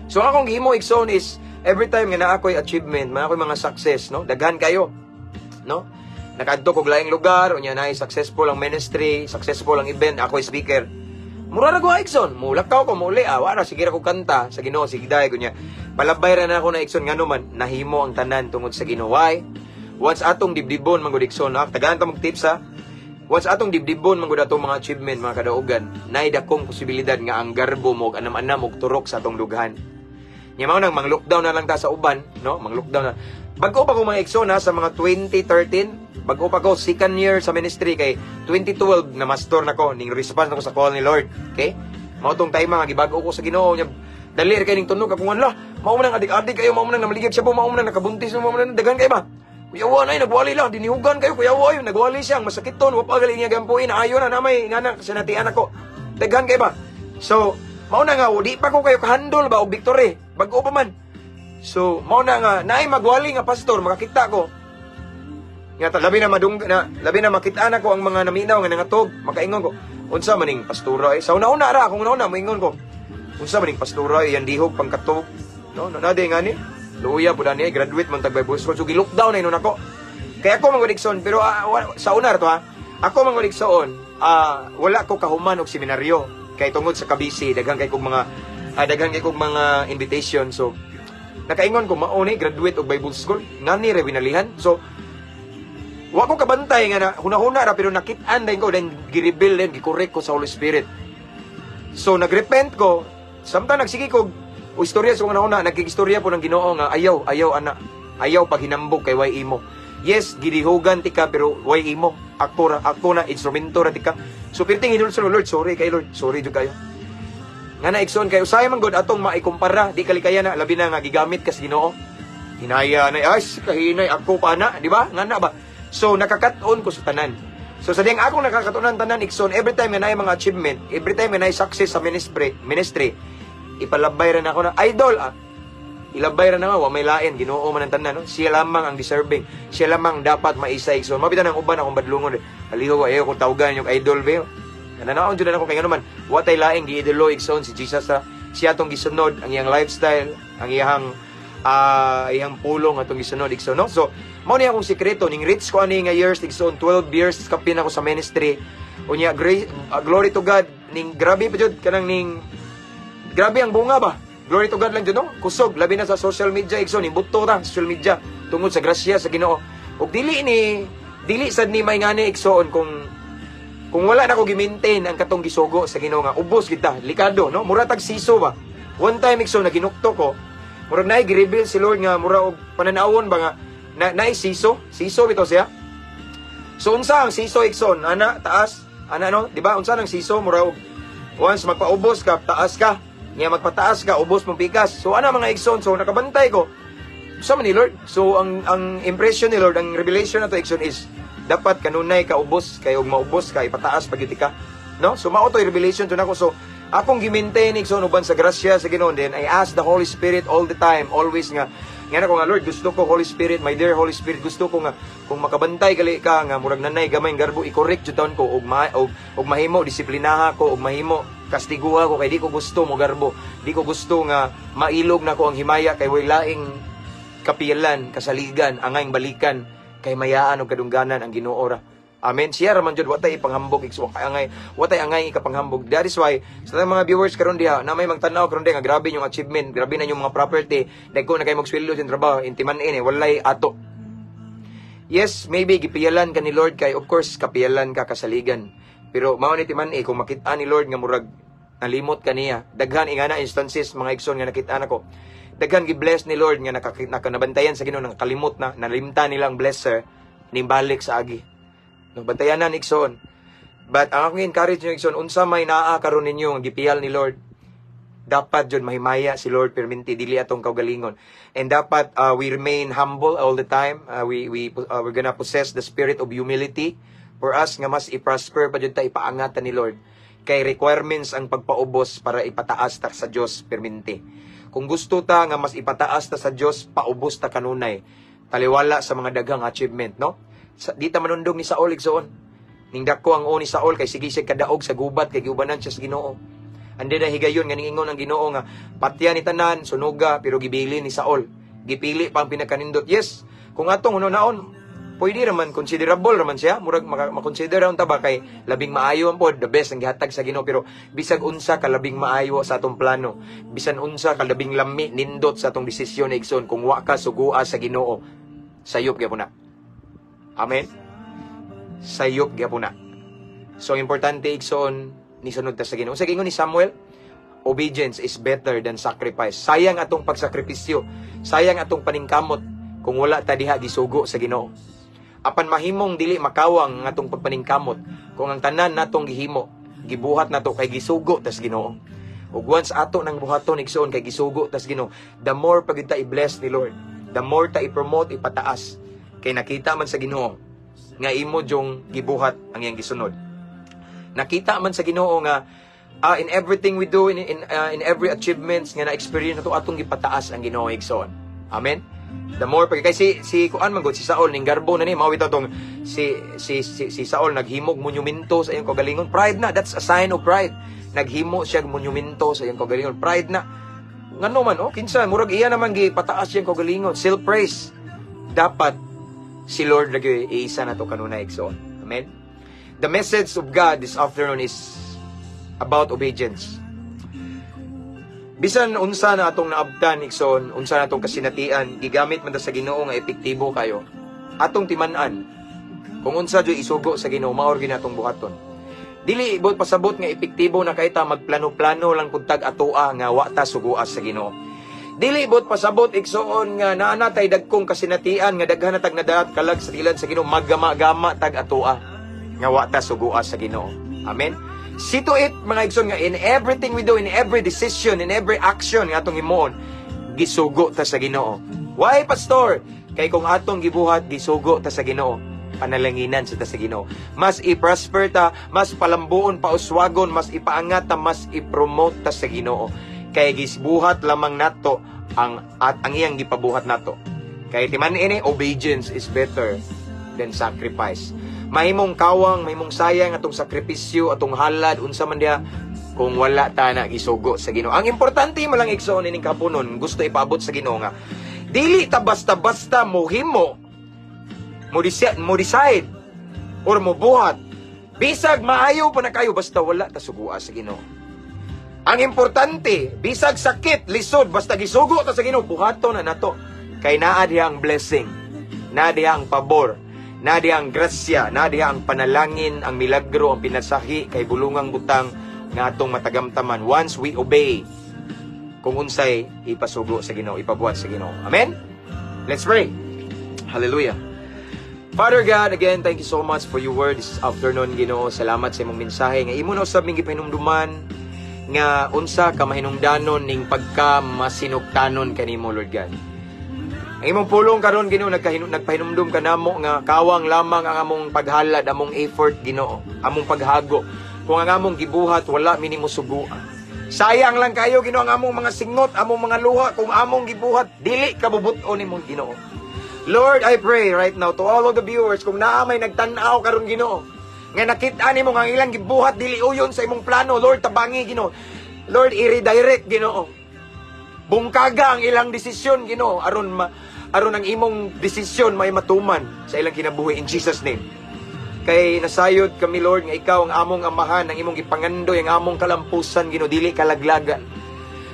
So ang akong gihimo, igsoon, is every time nga naa ko'y achievement, mga ako'y mga success, no, daghan kayo, no? Nakadto kog laing lugar, unya naay successful ang ministry, successful ang event, ako'y speaker. Mura ra ko, igsoon, mulakaw ko, muli, ah, wala, sige ra ko kanta sa Ginoo, sige dai ko niya. Palabay ra na ako na, igsoon, ngano man nahimo ang tanan tungod sa Ginoo. Why? Once atong dibdibon man gud, igsoon, ha, tagaan ta mog tips ha. Once atong dibdibon man gud atong mga achievement, mga kadaugan, naay dakong posibilidad nga ang garbo mo og anam-anam og turok sa atong dughan. Nya mao nang mang-lockdown na lang ta sa uban, no? Mang-lockdown na. Bag-o pa ko, mga igsoon ha, sa mga 2013, bag-o pa ko second year sa ministry kay 2012 na mastor na ko, ning response na ko sa call ni Lord. Okay? Mao tong time nga gibag-o ko sa Ginoo nya dali ra kay ning tunog akong anla. Mao man ang adik-adik kayo, mao man ang namaligag siya po, mao man ang nakabuntis, mao man ang daghan kay ba. Kuyawa na, nagwali lang, dinihugan kayo, kuyawa ay, nagwali siya, ang masakiton, wa pa gali niya gampuin, ayo na, namay, nga na, sinatian ako. Daghan kay ba? So, mao na nga, di pa ko kayo kahandol ba, og victory, bag-o pa man. So, mao na nga, naay magwali nga pastor, makakita ko. Nga, labi na madung, na, labi na makita na ko ang mga naminaw nga nangatog, makaingon ko, unsa maning pastora eh. Sa una-una ra, kung una-una, moingon ko, unsa maning pastora eh, yan dihog pangkatog. No, no, na di nga ni, luya po ni, graduate man tag Bible school, so gi-lockdown na inon ako. Kaya ako mga igsoon, pero sa una ra to ha, ako mga igsoon, wala ko kahuman og seminaryo kay tungod sa kabisi, daghan kay kog mga invitation. So nakaingon ko, mao ni graduate og Bible school, ngani ra winalihan. So wa ko kabantay nga na hunahuna ra, pero nakit-an din ko, then gi-reveal din, gi-correct ko sa Holy Spirit. So nagrepent ko, samtang nagsige ko o istorya sa una, nagkigistorya po ng Ginoo nga ayaw, ayaw ana, ayaw pag hinambog kay way imo. Yes, gidihugan tika pero way imo. Ako ra, ako na instrumento ra tika. So pirting hinulsol, "Lord, sorry kay Lord, sorry jud kayo." Nga na, igsoon, kay usahay man gud atong maikumpara, di kalikaya na labi na nga gigamit kas Ginoo. Hinaya na, ay kahinay ako pa na, di ba? Nga na ba? So nakakaton ko sa tanan. So sa diyang akong nakakatunan tanan, igsoon, every time nga naay mga achievement, every time nga naay success sa ministry, ipalabay ra na ako na idol ah. Ilabay ra na nga, wa may lain, Ginoo man ang tanan, no? Siya lamang ang deserving. Siya lamang dapat maisa, igsoon. Mabita ng uban akong badlungon. Aliho ayo ko tawgan yung idol be. Nananaon jud na ako kay ngano man, wa tay laing giidolo, igsoon, si Jesus ra. Siya atong gisunod ang iyang lifestyle, ang iyang Iyang pulong atong gisunod, igsoon, no? So mao ni akong sikreto ning reach ko ani nga years, igsoon. 12 years kapin ako sa ministry. Unya grace, glory to God, ning grabe pa jud kanang ning grabe ang bunga ba. Glory to God lang jud, no? Kusog, labi na sa social media, igsoon. Ning buto ta social media tungod sa grasya sa Ginoo. Ug dili sad ni may ngani, igsoon, kung wala na ko gi-maintain ang katong gisugo sa Ginoo nga ubos kita, likado, no? Mura tag siso ba. One time, igsoon, na ginukto ko, murag naay gi-reveal si Lord nga mura og pananawon ba nga na naay siso, siso bitaw siya. So unsa ang siso, igsoon? Ana taas, ana, no? Di ba? Unsa ang siso? Mura og once magpaubos ka, taas ka. Nya magpataas ka, ubos mong pikas. So ana, mga igsoon, so nakabantay ko. Sa man ni Lord. So ang impression ni Lord, ang revelation na to, igsoon, is dapat kanunay ka ubos kay og maubos ka, ipataas pag ka. No? So mao to revelation to nako. So akong gi-maintain, igsoon, uban sa grasya sa Ginoo. Then I ask the Holy Spirit all the time, always nga nako nga, "Lord, gusto ko, Holy Spirit, my dear Holy Spirit, gusto ko nga kung makabantay gali ka nga murag nanay gamay garbo, i-correct jud taon ko og mahimo disiplinaha ko og mahimo kastiguha ko kay di ko gusto mo garbo, di ko gusto nga mailog nako ang himaya kay way laing kapiyalan, kasaligan, angayng balikan kay mayaan og kadungganan ang Ginoo ra." Amen. Siya ra man jud, watay ipanghambog, igsoon, kay angay watay angay ikapanghambog. That is why sa mga viewers karon diha na may magtan-aw karon diha nga grabe yung achievement, grabe na yung mga property, dagko na kay magsweldo sa trabaho, intiman-in eh, walay ato. Yes, maybe gipiyalan ka ni Lord kay of course kapiyalan ka, kasaligan. Pero mao ni timan eh, kung makita ni Lord nga murag nalimot ka niya. Daghan ingana instances, mga igsoon, nga nakita nako. Daghan gi-bless ni Lord nga nakanabantayan sa Ginoo nang kalimot na, nalimtan nila ang blesser ning balik sa agi. No, bantayanan, igsoon. But ang akong encourage niyo, igsoon, unsa may naa karon ninyo nga gipiyal ni Lord, dapat jud mahimaya si Lord perminti, dili atong kaugalingon. And dapat we remain humble all the time. We're gonna possess the spirit of humility for us nga mas i-prosper pa jud ta, ipaangat ta ni Lord. Kay requirements ang pagpaubos para ipataas ta sa Dios perminti. Kung gusto ta nga mas ipataas ta sa Dios, paubos ta kanunay. Taliwala sa mga daghang achievement, no? Di ta manundog ni Saul, igsoon. Ning dako ang ni Saul kay sige siya kadaog sa gubat kay giubanan siya sa Ginoo. Ande na higayon nga ningingon ang Ginoo nga patya ni tanan, sunuga, pero gibili ni Saul. Gipili pa ang pinakanindot. Yes, kung atong hunaon, pwede raman, considerable raman siya. Murag makonsider ra unta ba kay labing maayo ang pod, the best ang gihatag sa Ginoo, pero bisag unsa ka labing maayo sa atong plano, bisan unsa ka labing lami nindot sa atong desisyon, igsoon, kung wa ka sugua sa Ginoo, sayop gyapon na. Amen. Sayop gyapon na. So ang importante, igsoon, ni sunod ta sa Ginoo. Sa gingon ni Samuel, obedience is better than sacrifice. Sayang atong pagsakripisyo, sayang atong paningkamot kung wala ta diha gisugo sa Ginoo. Apan mahimong dili makawang ang atong pagpaningkamot kung ang tanan natong gihimo, gibuhat nato kay gisugo tas Ginoo. Ug once ato nang buhaton, igsoon, kay gisugo tas Ginoo, the more pag ta i-bless ni Lord, the more ta i-promote, ipataas. Kay nakita man sa Ginoo nga imo jung gibuhat ang iyang gisunod. Nakita man sa Ginoo nga in everything we do, in every achievements nga na-experience nato, atong gipataas ang Ginoo, igsoon. Amen. The more pag kay si kuan man gud si Saul ning garbo na ni mao bitaw tong si Saul naghimog monumento sa iyang kaugalingon. Pride na, that's a sign of pride. Naghimo siya og monumento sa iyang kaugalingon. Pride na. Ngano man, oh, kinsa murag iya naman gipataas siyang kaugalingon, self praise. Dapat si Lord lagi iisa na to kanunay, igsoon. Amen. The message of God this afternoon is about obedience. Bisan unsa na atong naabtan, igsoon, unsa na atong kasinatian, gigamit man ta sa Ginoo nga epektibo kayo. Atong timan-an kung unsa jud isugo sa Ginoo, mao gyud atong buhaton. Dili ibot pasabot nga epektibo na kay ta, magplano-plano lang pud tag atoa nga wa ta suguas sa Ginoo. Dili ibot pasabot, igsoon, nga naa na tay dagkong kasinatian nga daghan na tag nadaat kalag sa tilan sa Ginoo, maggama-gama tag atoa nga wa ta suguas sa Ginoo. Amen. See to it, mga igsoon, nga in everything we do, in every decision, in every action nga atong himuon, gisugo ta sa Ginoo. Why, Pastor? Kay kung atong gibuhat, gisugo ta sa Ginoo, panalanginan sa ta sa Ginoo. Mas i-prosper ta, mas palambuon, pauswagon, mas ipaangat ta, mas i-promote ta sa Ginoo. Kay gisbuhat lamang nato ang at ang iyang gipabuhat nato. Kay timan ini, obedience is better than sacrifice. Mahimong kawang, mahimong sayang atong sakripisyo, atong halad, unsa man diha kung wala ta na gisugo sa Ginoo. Ang importante mo lang, igsoon, ining kapunon, gusto ipaabot sa Ginoo nga Dili ta basta-basta mohimo, mo decide or mo buhat. Bisag maayo pa na kayo, basta wala ta sugua sa Ginoo. Ang importante, bisag sakit, lisod, basta gisugo ta sa Ginoo, buhaton na nato. Kay naa diha ang blessing, naa diha ang pabor, naa diha ang grasya, naa diha ang panalangin, ang milagro, ang pinasahi kay bulungang butang nga atong matagamtaman once we obey kung unsay ipasugo sa Ginoo, ipabuhat sa Ginoo. Amen? Let's pray. Hallelujah. Father God, again, thank you so much for your word this afternoon, Ginoo. Salamat sa imong mensahe nga imo na usab ming gipahinumduman nga unsa ka mahinungdanon ning pagka masinugtanon kanimo, Lord God. Ang imong pulong karon, Ginoo, nagpahinumdum ka namo nga kawang lamang ang among paghalad, among effort, Ginoo, among paghago, kung ang among gibuhat wala mi nimo sugua. Sayang lang kayo, Ginoo, ang among mga singot, among mga luha, kung among gibuhat dili kabubut-on nimo, Ginoo. Lord, I pray right now to all of the viewers, kung naa may nagtan-aw karon, Ginoo, nga nakita nimo nga ang ilang gibuhat dili uyon sa imong plano, Lord, tabangi, Ginoo. Lord, i-redirect, Ginoo. Bungkaga ang ilang desisyon, Ginoo, aron ang imong desisyon may matuman sa ilang kinabuhi in Jesus' name. Kay nasayod kami, Lord, nga ikaw ang among amahan, ang imong gipangandoy ang among kalampusan, Ginoo, dili kalaglagan.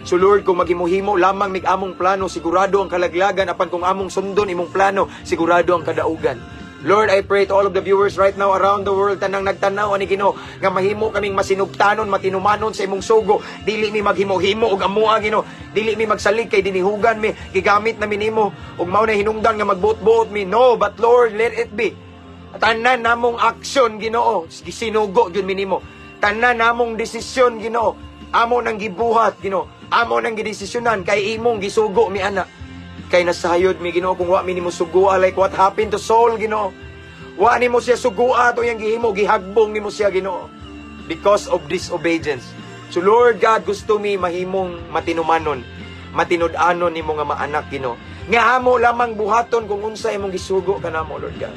So Lord, kung maghimuhimo lamang mig among plano, sigurado ang kalaglagan, apan kung among sundon imong plano, sigurado ang kadaugan. Lord, I pray to all of the viewers right now around the world, tanang nagtanaw ani, Ginoo, nga mahimo kaming masinugtanon, matinumanon sa imong sugo. Dili mi maghimo-himo og amoa, Ginoo. Dili mi magsalig kay dinihugan mi, gigamit na mi nimo ug mao na hinungdan nga magbuot-buot mi. No, but Lord, let it be. Tanan namong aksyon, Ginoo, sinugo gyud mi nimo. Tanan namong desisyon, Ginoo, amo nang gibuhat, Ginoo. Amo nang gidesisyonan kay imong gisugo mi ana. Kay nasayod mi, Ginoo, kung wa mi nimo sugua, like what happened to Saul, Ginoo. Wa nimo siya sugua to iyang gihimo, gihagbong nimo siya, Ginoo, because of disobedience. So Lord God, gusto mi mahimong matinumanon, matinud-anon nimo nga maanak, Ginoo. Nga amo lamang buhaton kung unsa imong gisugo kanamo, Lord God.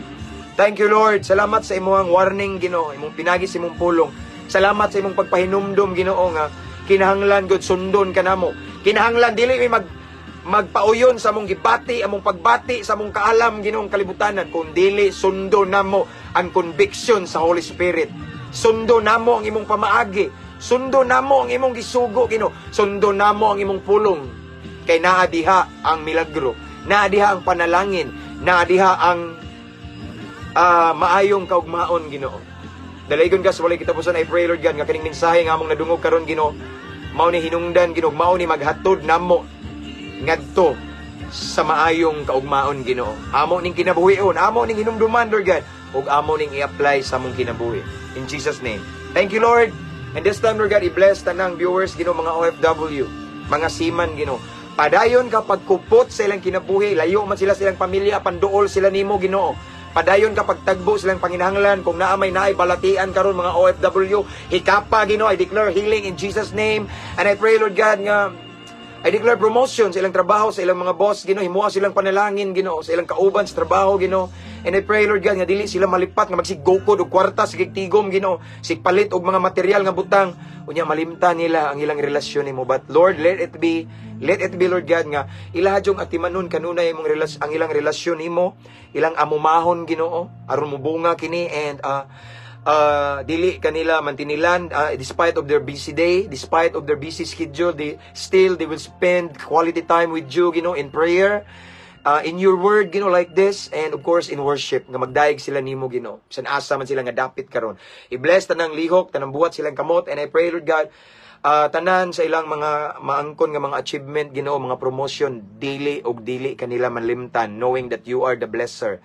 Thank you, Lord. Salamat sa imong warning, Ginoo, imong pinagi sa imong pulong. Salamat sa imong pagpahinumdum, Ginoo, nga kinahanglan gud sundon kanamo. Kinahanglan dili mi magpauyon sa among gibati, among pagbati sa among kaalam, Ginoong kalibutanan, kun dili sundon namo ang conviction sa Holy Spirit. Sundo namo ang imong pamaagi. Sundo namo ang imong gisugo, Ginoo. Sundo namo ang imong pulong. Kay naa diha ang milagro, naa diha ang panalangin, naa diha ang maayong kaugmaon, Ginoo. Dalaygon ka sa walay katapusan, I pray, Lord God, nga kaning mensahe nga among nadungog karon, Ginoo, mao ni hinungdan, Ginoo, mao ni maghatod namo ngadto sa maayong kaugmaon, Ginoo. Amo ning kinabuhion, amo ning hinumduman, Lord God, ug amo ning i-apply sa among kinabuhi. In Jesus' name. Thank you, Lord. And this time, Lord God, i-bless tanang viewers, Ginoo, mga OFW, mga seaman, Ginoo. Padayon ka pagkupot sa ilang kinabuhi, layo man sila sa ilang pamilya, panduol sila nimo, Ginoo. Padayon ka pagtagbo silang panginahanglan. Kung naa may naay balatian karon, mga OFW, hikapa, Ginoo. I declare healing in Jesus' name. And I pray, Lord God, nga I declare promotion sa ilang trabaho, sa ilang mga boss, Ginoo. Himoa silang panalangin, Ginoo, sa ilang kauban sa trabaho, Ginoo. And I pray, Lord God, nga dili sila malipat nga magsigukod og kwarta, sige tigom, Ginoo, sig palit og mga material nga butang, unya malimtan nila ang ilang relasyon nimo. But Lord, let it be, Lord God, nga ilaha yung atimanon kanunay imong ang ilang relasyon nimo, ilang amumahon, Ginoo, aron mobunga kini and dili kanila mantinilan despite of their busy day, despite of their busy schedule, they will spend quality time with you, Ginoo, in prayer, in your word, Ginoo, like this, and of course in worship, nga magdayeg sila nimo, Ginoo. Bisan asa man sila nga dapit karon. I-bless tanang lihok, tanang buhat silang kamot, and I pray, Lord God, tanan sa ilang mga maangkon nga mga achievement, Ginoo, mga promotion, dili og dili kanila manlimtan, knowing that you are the blesser.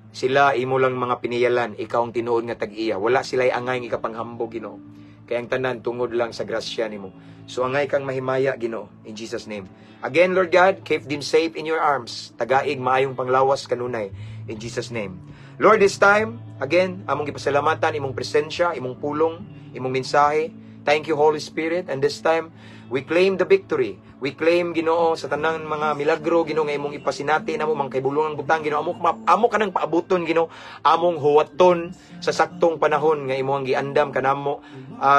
Sila imo lang mga piniyalan, ikaw ang tinuod nga tag-iya. Wala sila angay nga ikapanghambog, Ginoo. Kay ang tanan tungod lang sa grasya nimo. So angay kang mahimaya, Ginoo, in Jesus' name. Again, Lord God, keep them safe in your arms. Tagaig maayong panglawas kanunay in Jesus' name. Lord, this time, again, among gipasalamatan imong presensya, imong pulong, imong mensahe. Thank you, Holy Spirit. And this time, we claim the victory. We claim, Ginoo, sa tanang mga milagro, Ginoo, nga imong ipasinati namo mga kaibulongang butang, Ginoo, amo kanang paabuton, Ginoo, among huwaton sa saktong panahon nga imong giandam kanamo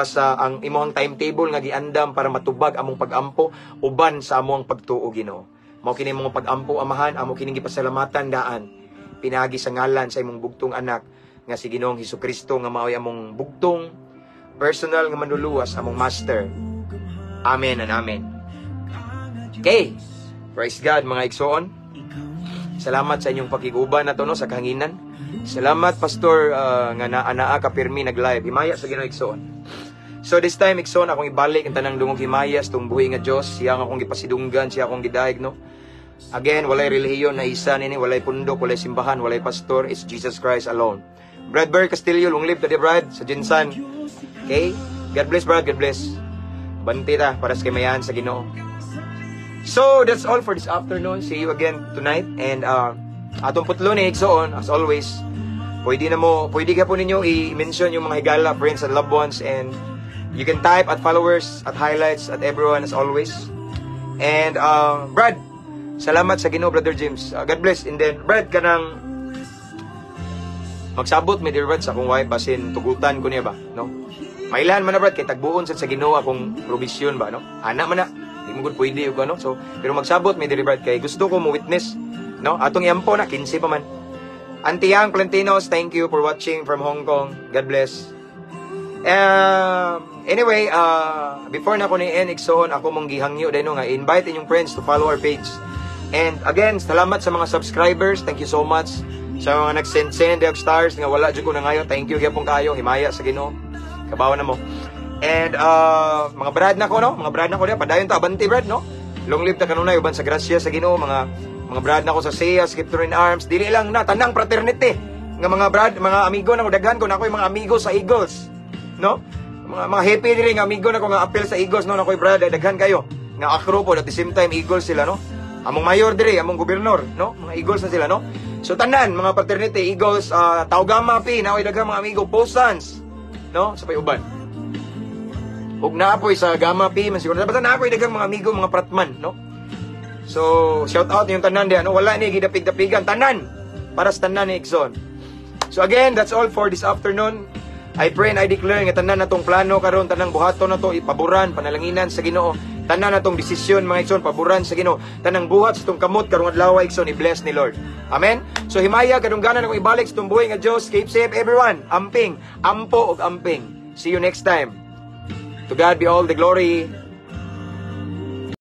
sa ang imong timetable nga giandam para matubag among pagampo uban sa among pagtuo, Ginoo. Mao kini mga pag-ampo, Amahan, amo kining gipasalamatan daan. Pinaagi sa ngalan sa imong bugtong anak nga si Ginoong Hesukristo nga maoy among bugtong personal nga manluluwas, among master. Amen and amen. Okay. Praise God, mga igsoon. Salamat sa inyong pakiguban na to, no, sa kahanginan. Salamat, Pastor, nga naa ka pirmi nag-live. Himaya sa Ginoo, igsoon. So this time, igsoon, akong ibalik ang tanang dungog himaya sa buhi nga Dios, siya ang akong gipasidunggan, siya akong gidayeg, no. Again, walay relihiyon na isa nini, walay pundok, walay simbahan, walay pastor, it's Jesus Christ alone. Brad Bear Castillo, long live to the Brad sa GenSan. Okay? God bless, Brad, God bless. Banti ta para sa kamayan sa Ginoo. So, that's all for this afternoon. See you again tonight. And atong putlo ni igsoon, as always, pwede na mo, pwede ka po ninyo i-mention yung mga higala, friends and loved ones, and you can type at followers, at highlights, at everyone as always. And, Brad, salamat sa Ginoo, Brother James. God bless. And then, Brad, kanang magsabot mi dear Brad sa akong wife basin tugutan ko niya ba, no? Mailan man na, Brad, kay tagbuon sad sa Ginoo akong provision ba, no? Ana man na. Di mo gud pwede og ano. So, pero magsabot mi diri, Brad, kay gusto ko mo witness, no? Atong iampo na 15 pa man. Auntie Yang Plantinos, thank you for watching from Hong Kong. God bless. Anyway, before na ko ni end, igsoon, ako mong gihangyo din, no, nga invite inyong friends to follow our page. And again, salamat sa mga subscribers. Thank you so much. Sa mga nag-send-send og stars nga wala jud ko na ngayon. Thank you gyapon kayo. Himaya sa Ginoo. Kabaw na mo. And mga brad na ko, no? Mga brad na ko diya. Padayon ta abanti, brad, no? Long live ta kanunay uban sa grasya sa Ginoo, mga brad na ko sa SEA, Scripture in Arms. Dili lang na tanang fraternity nga mga brad, mga amigo na ko, daghan ko na ako yung mga amigo sa Eagles. No? Mga happy diri nga amigo na ko nga appeal sa Eagles, no, na ko'y brad, daghan kayo. Nga akro po at the same time Eagles sila, no? Among mayor diri, among gobernador, no? Mga Eagles na sila, no? So tanan, mga fraternity, Eagles, Tau Gamma Pi, naoy daghang mga amigo, Posans, no? Sa pay uban. Ug naa poy sa Gamma Pi man siguro. Basta naa poy daghang mga amigo, mga pratman, no? So, shout out yung tanan diyan, no? Wala ni gidapig-dapigan tanan para sa tanan ni igsoon. So again, that's all for this afternoon. I pray and I declare nga tanan natong plano karon, tanang buhaton nato ipaboran, panalanginan sa Ginoo. Tanan natong desisyon, mga igsoon, paboran sa Ginoo. Tanang buhat sa tong kamot karong adlaw, igsoon, i-bless ni Lord. Amen. So himaya, kadungganan akong ibalik sa tong buhi nga Dios. Keep safe, everyone. Amping, ampo og amping. See you next time. To God be all the glory.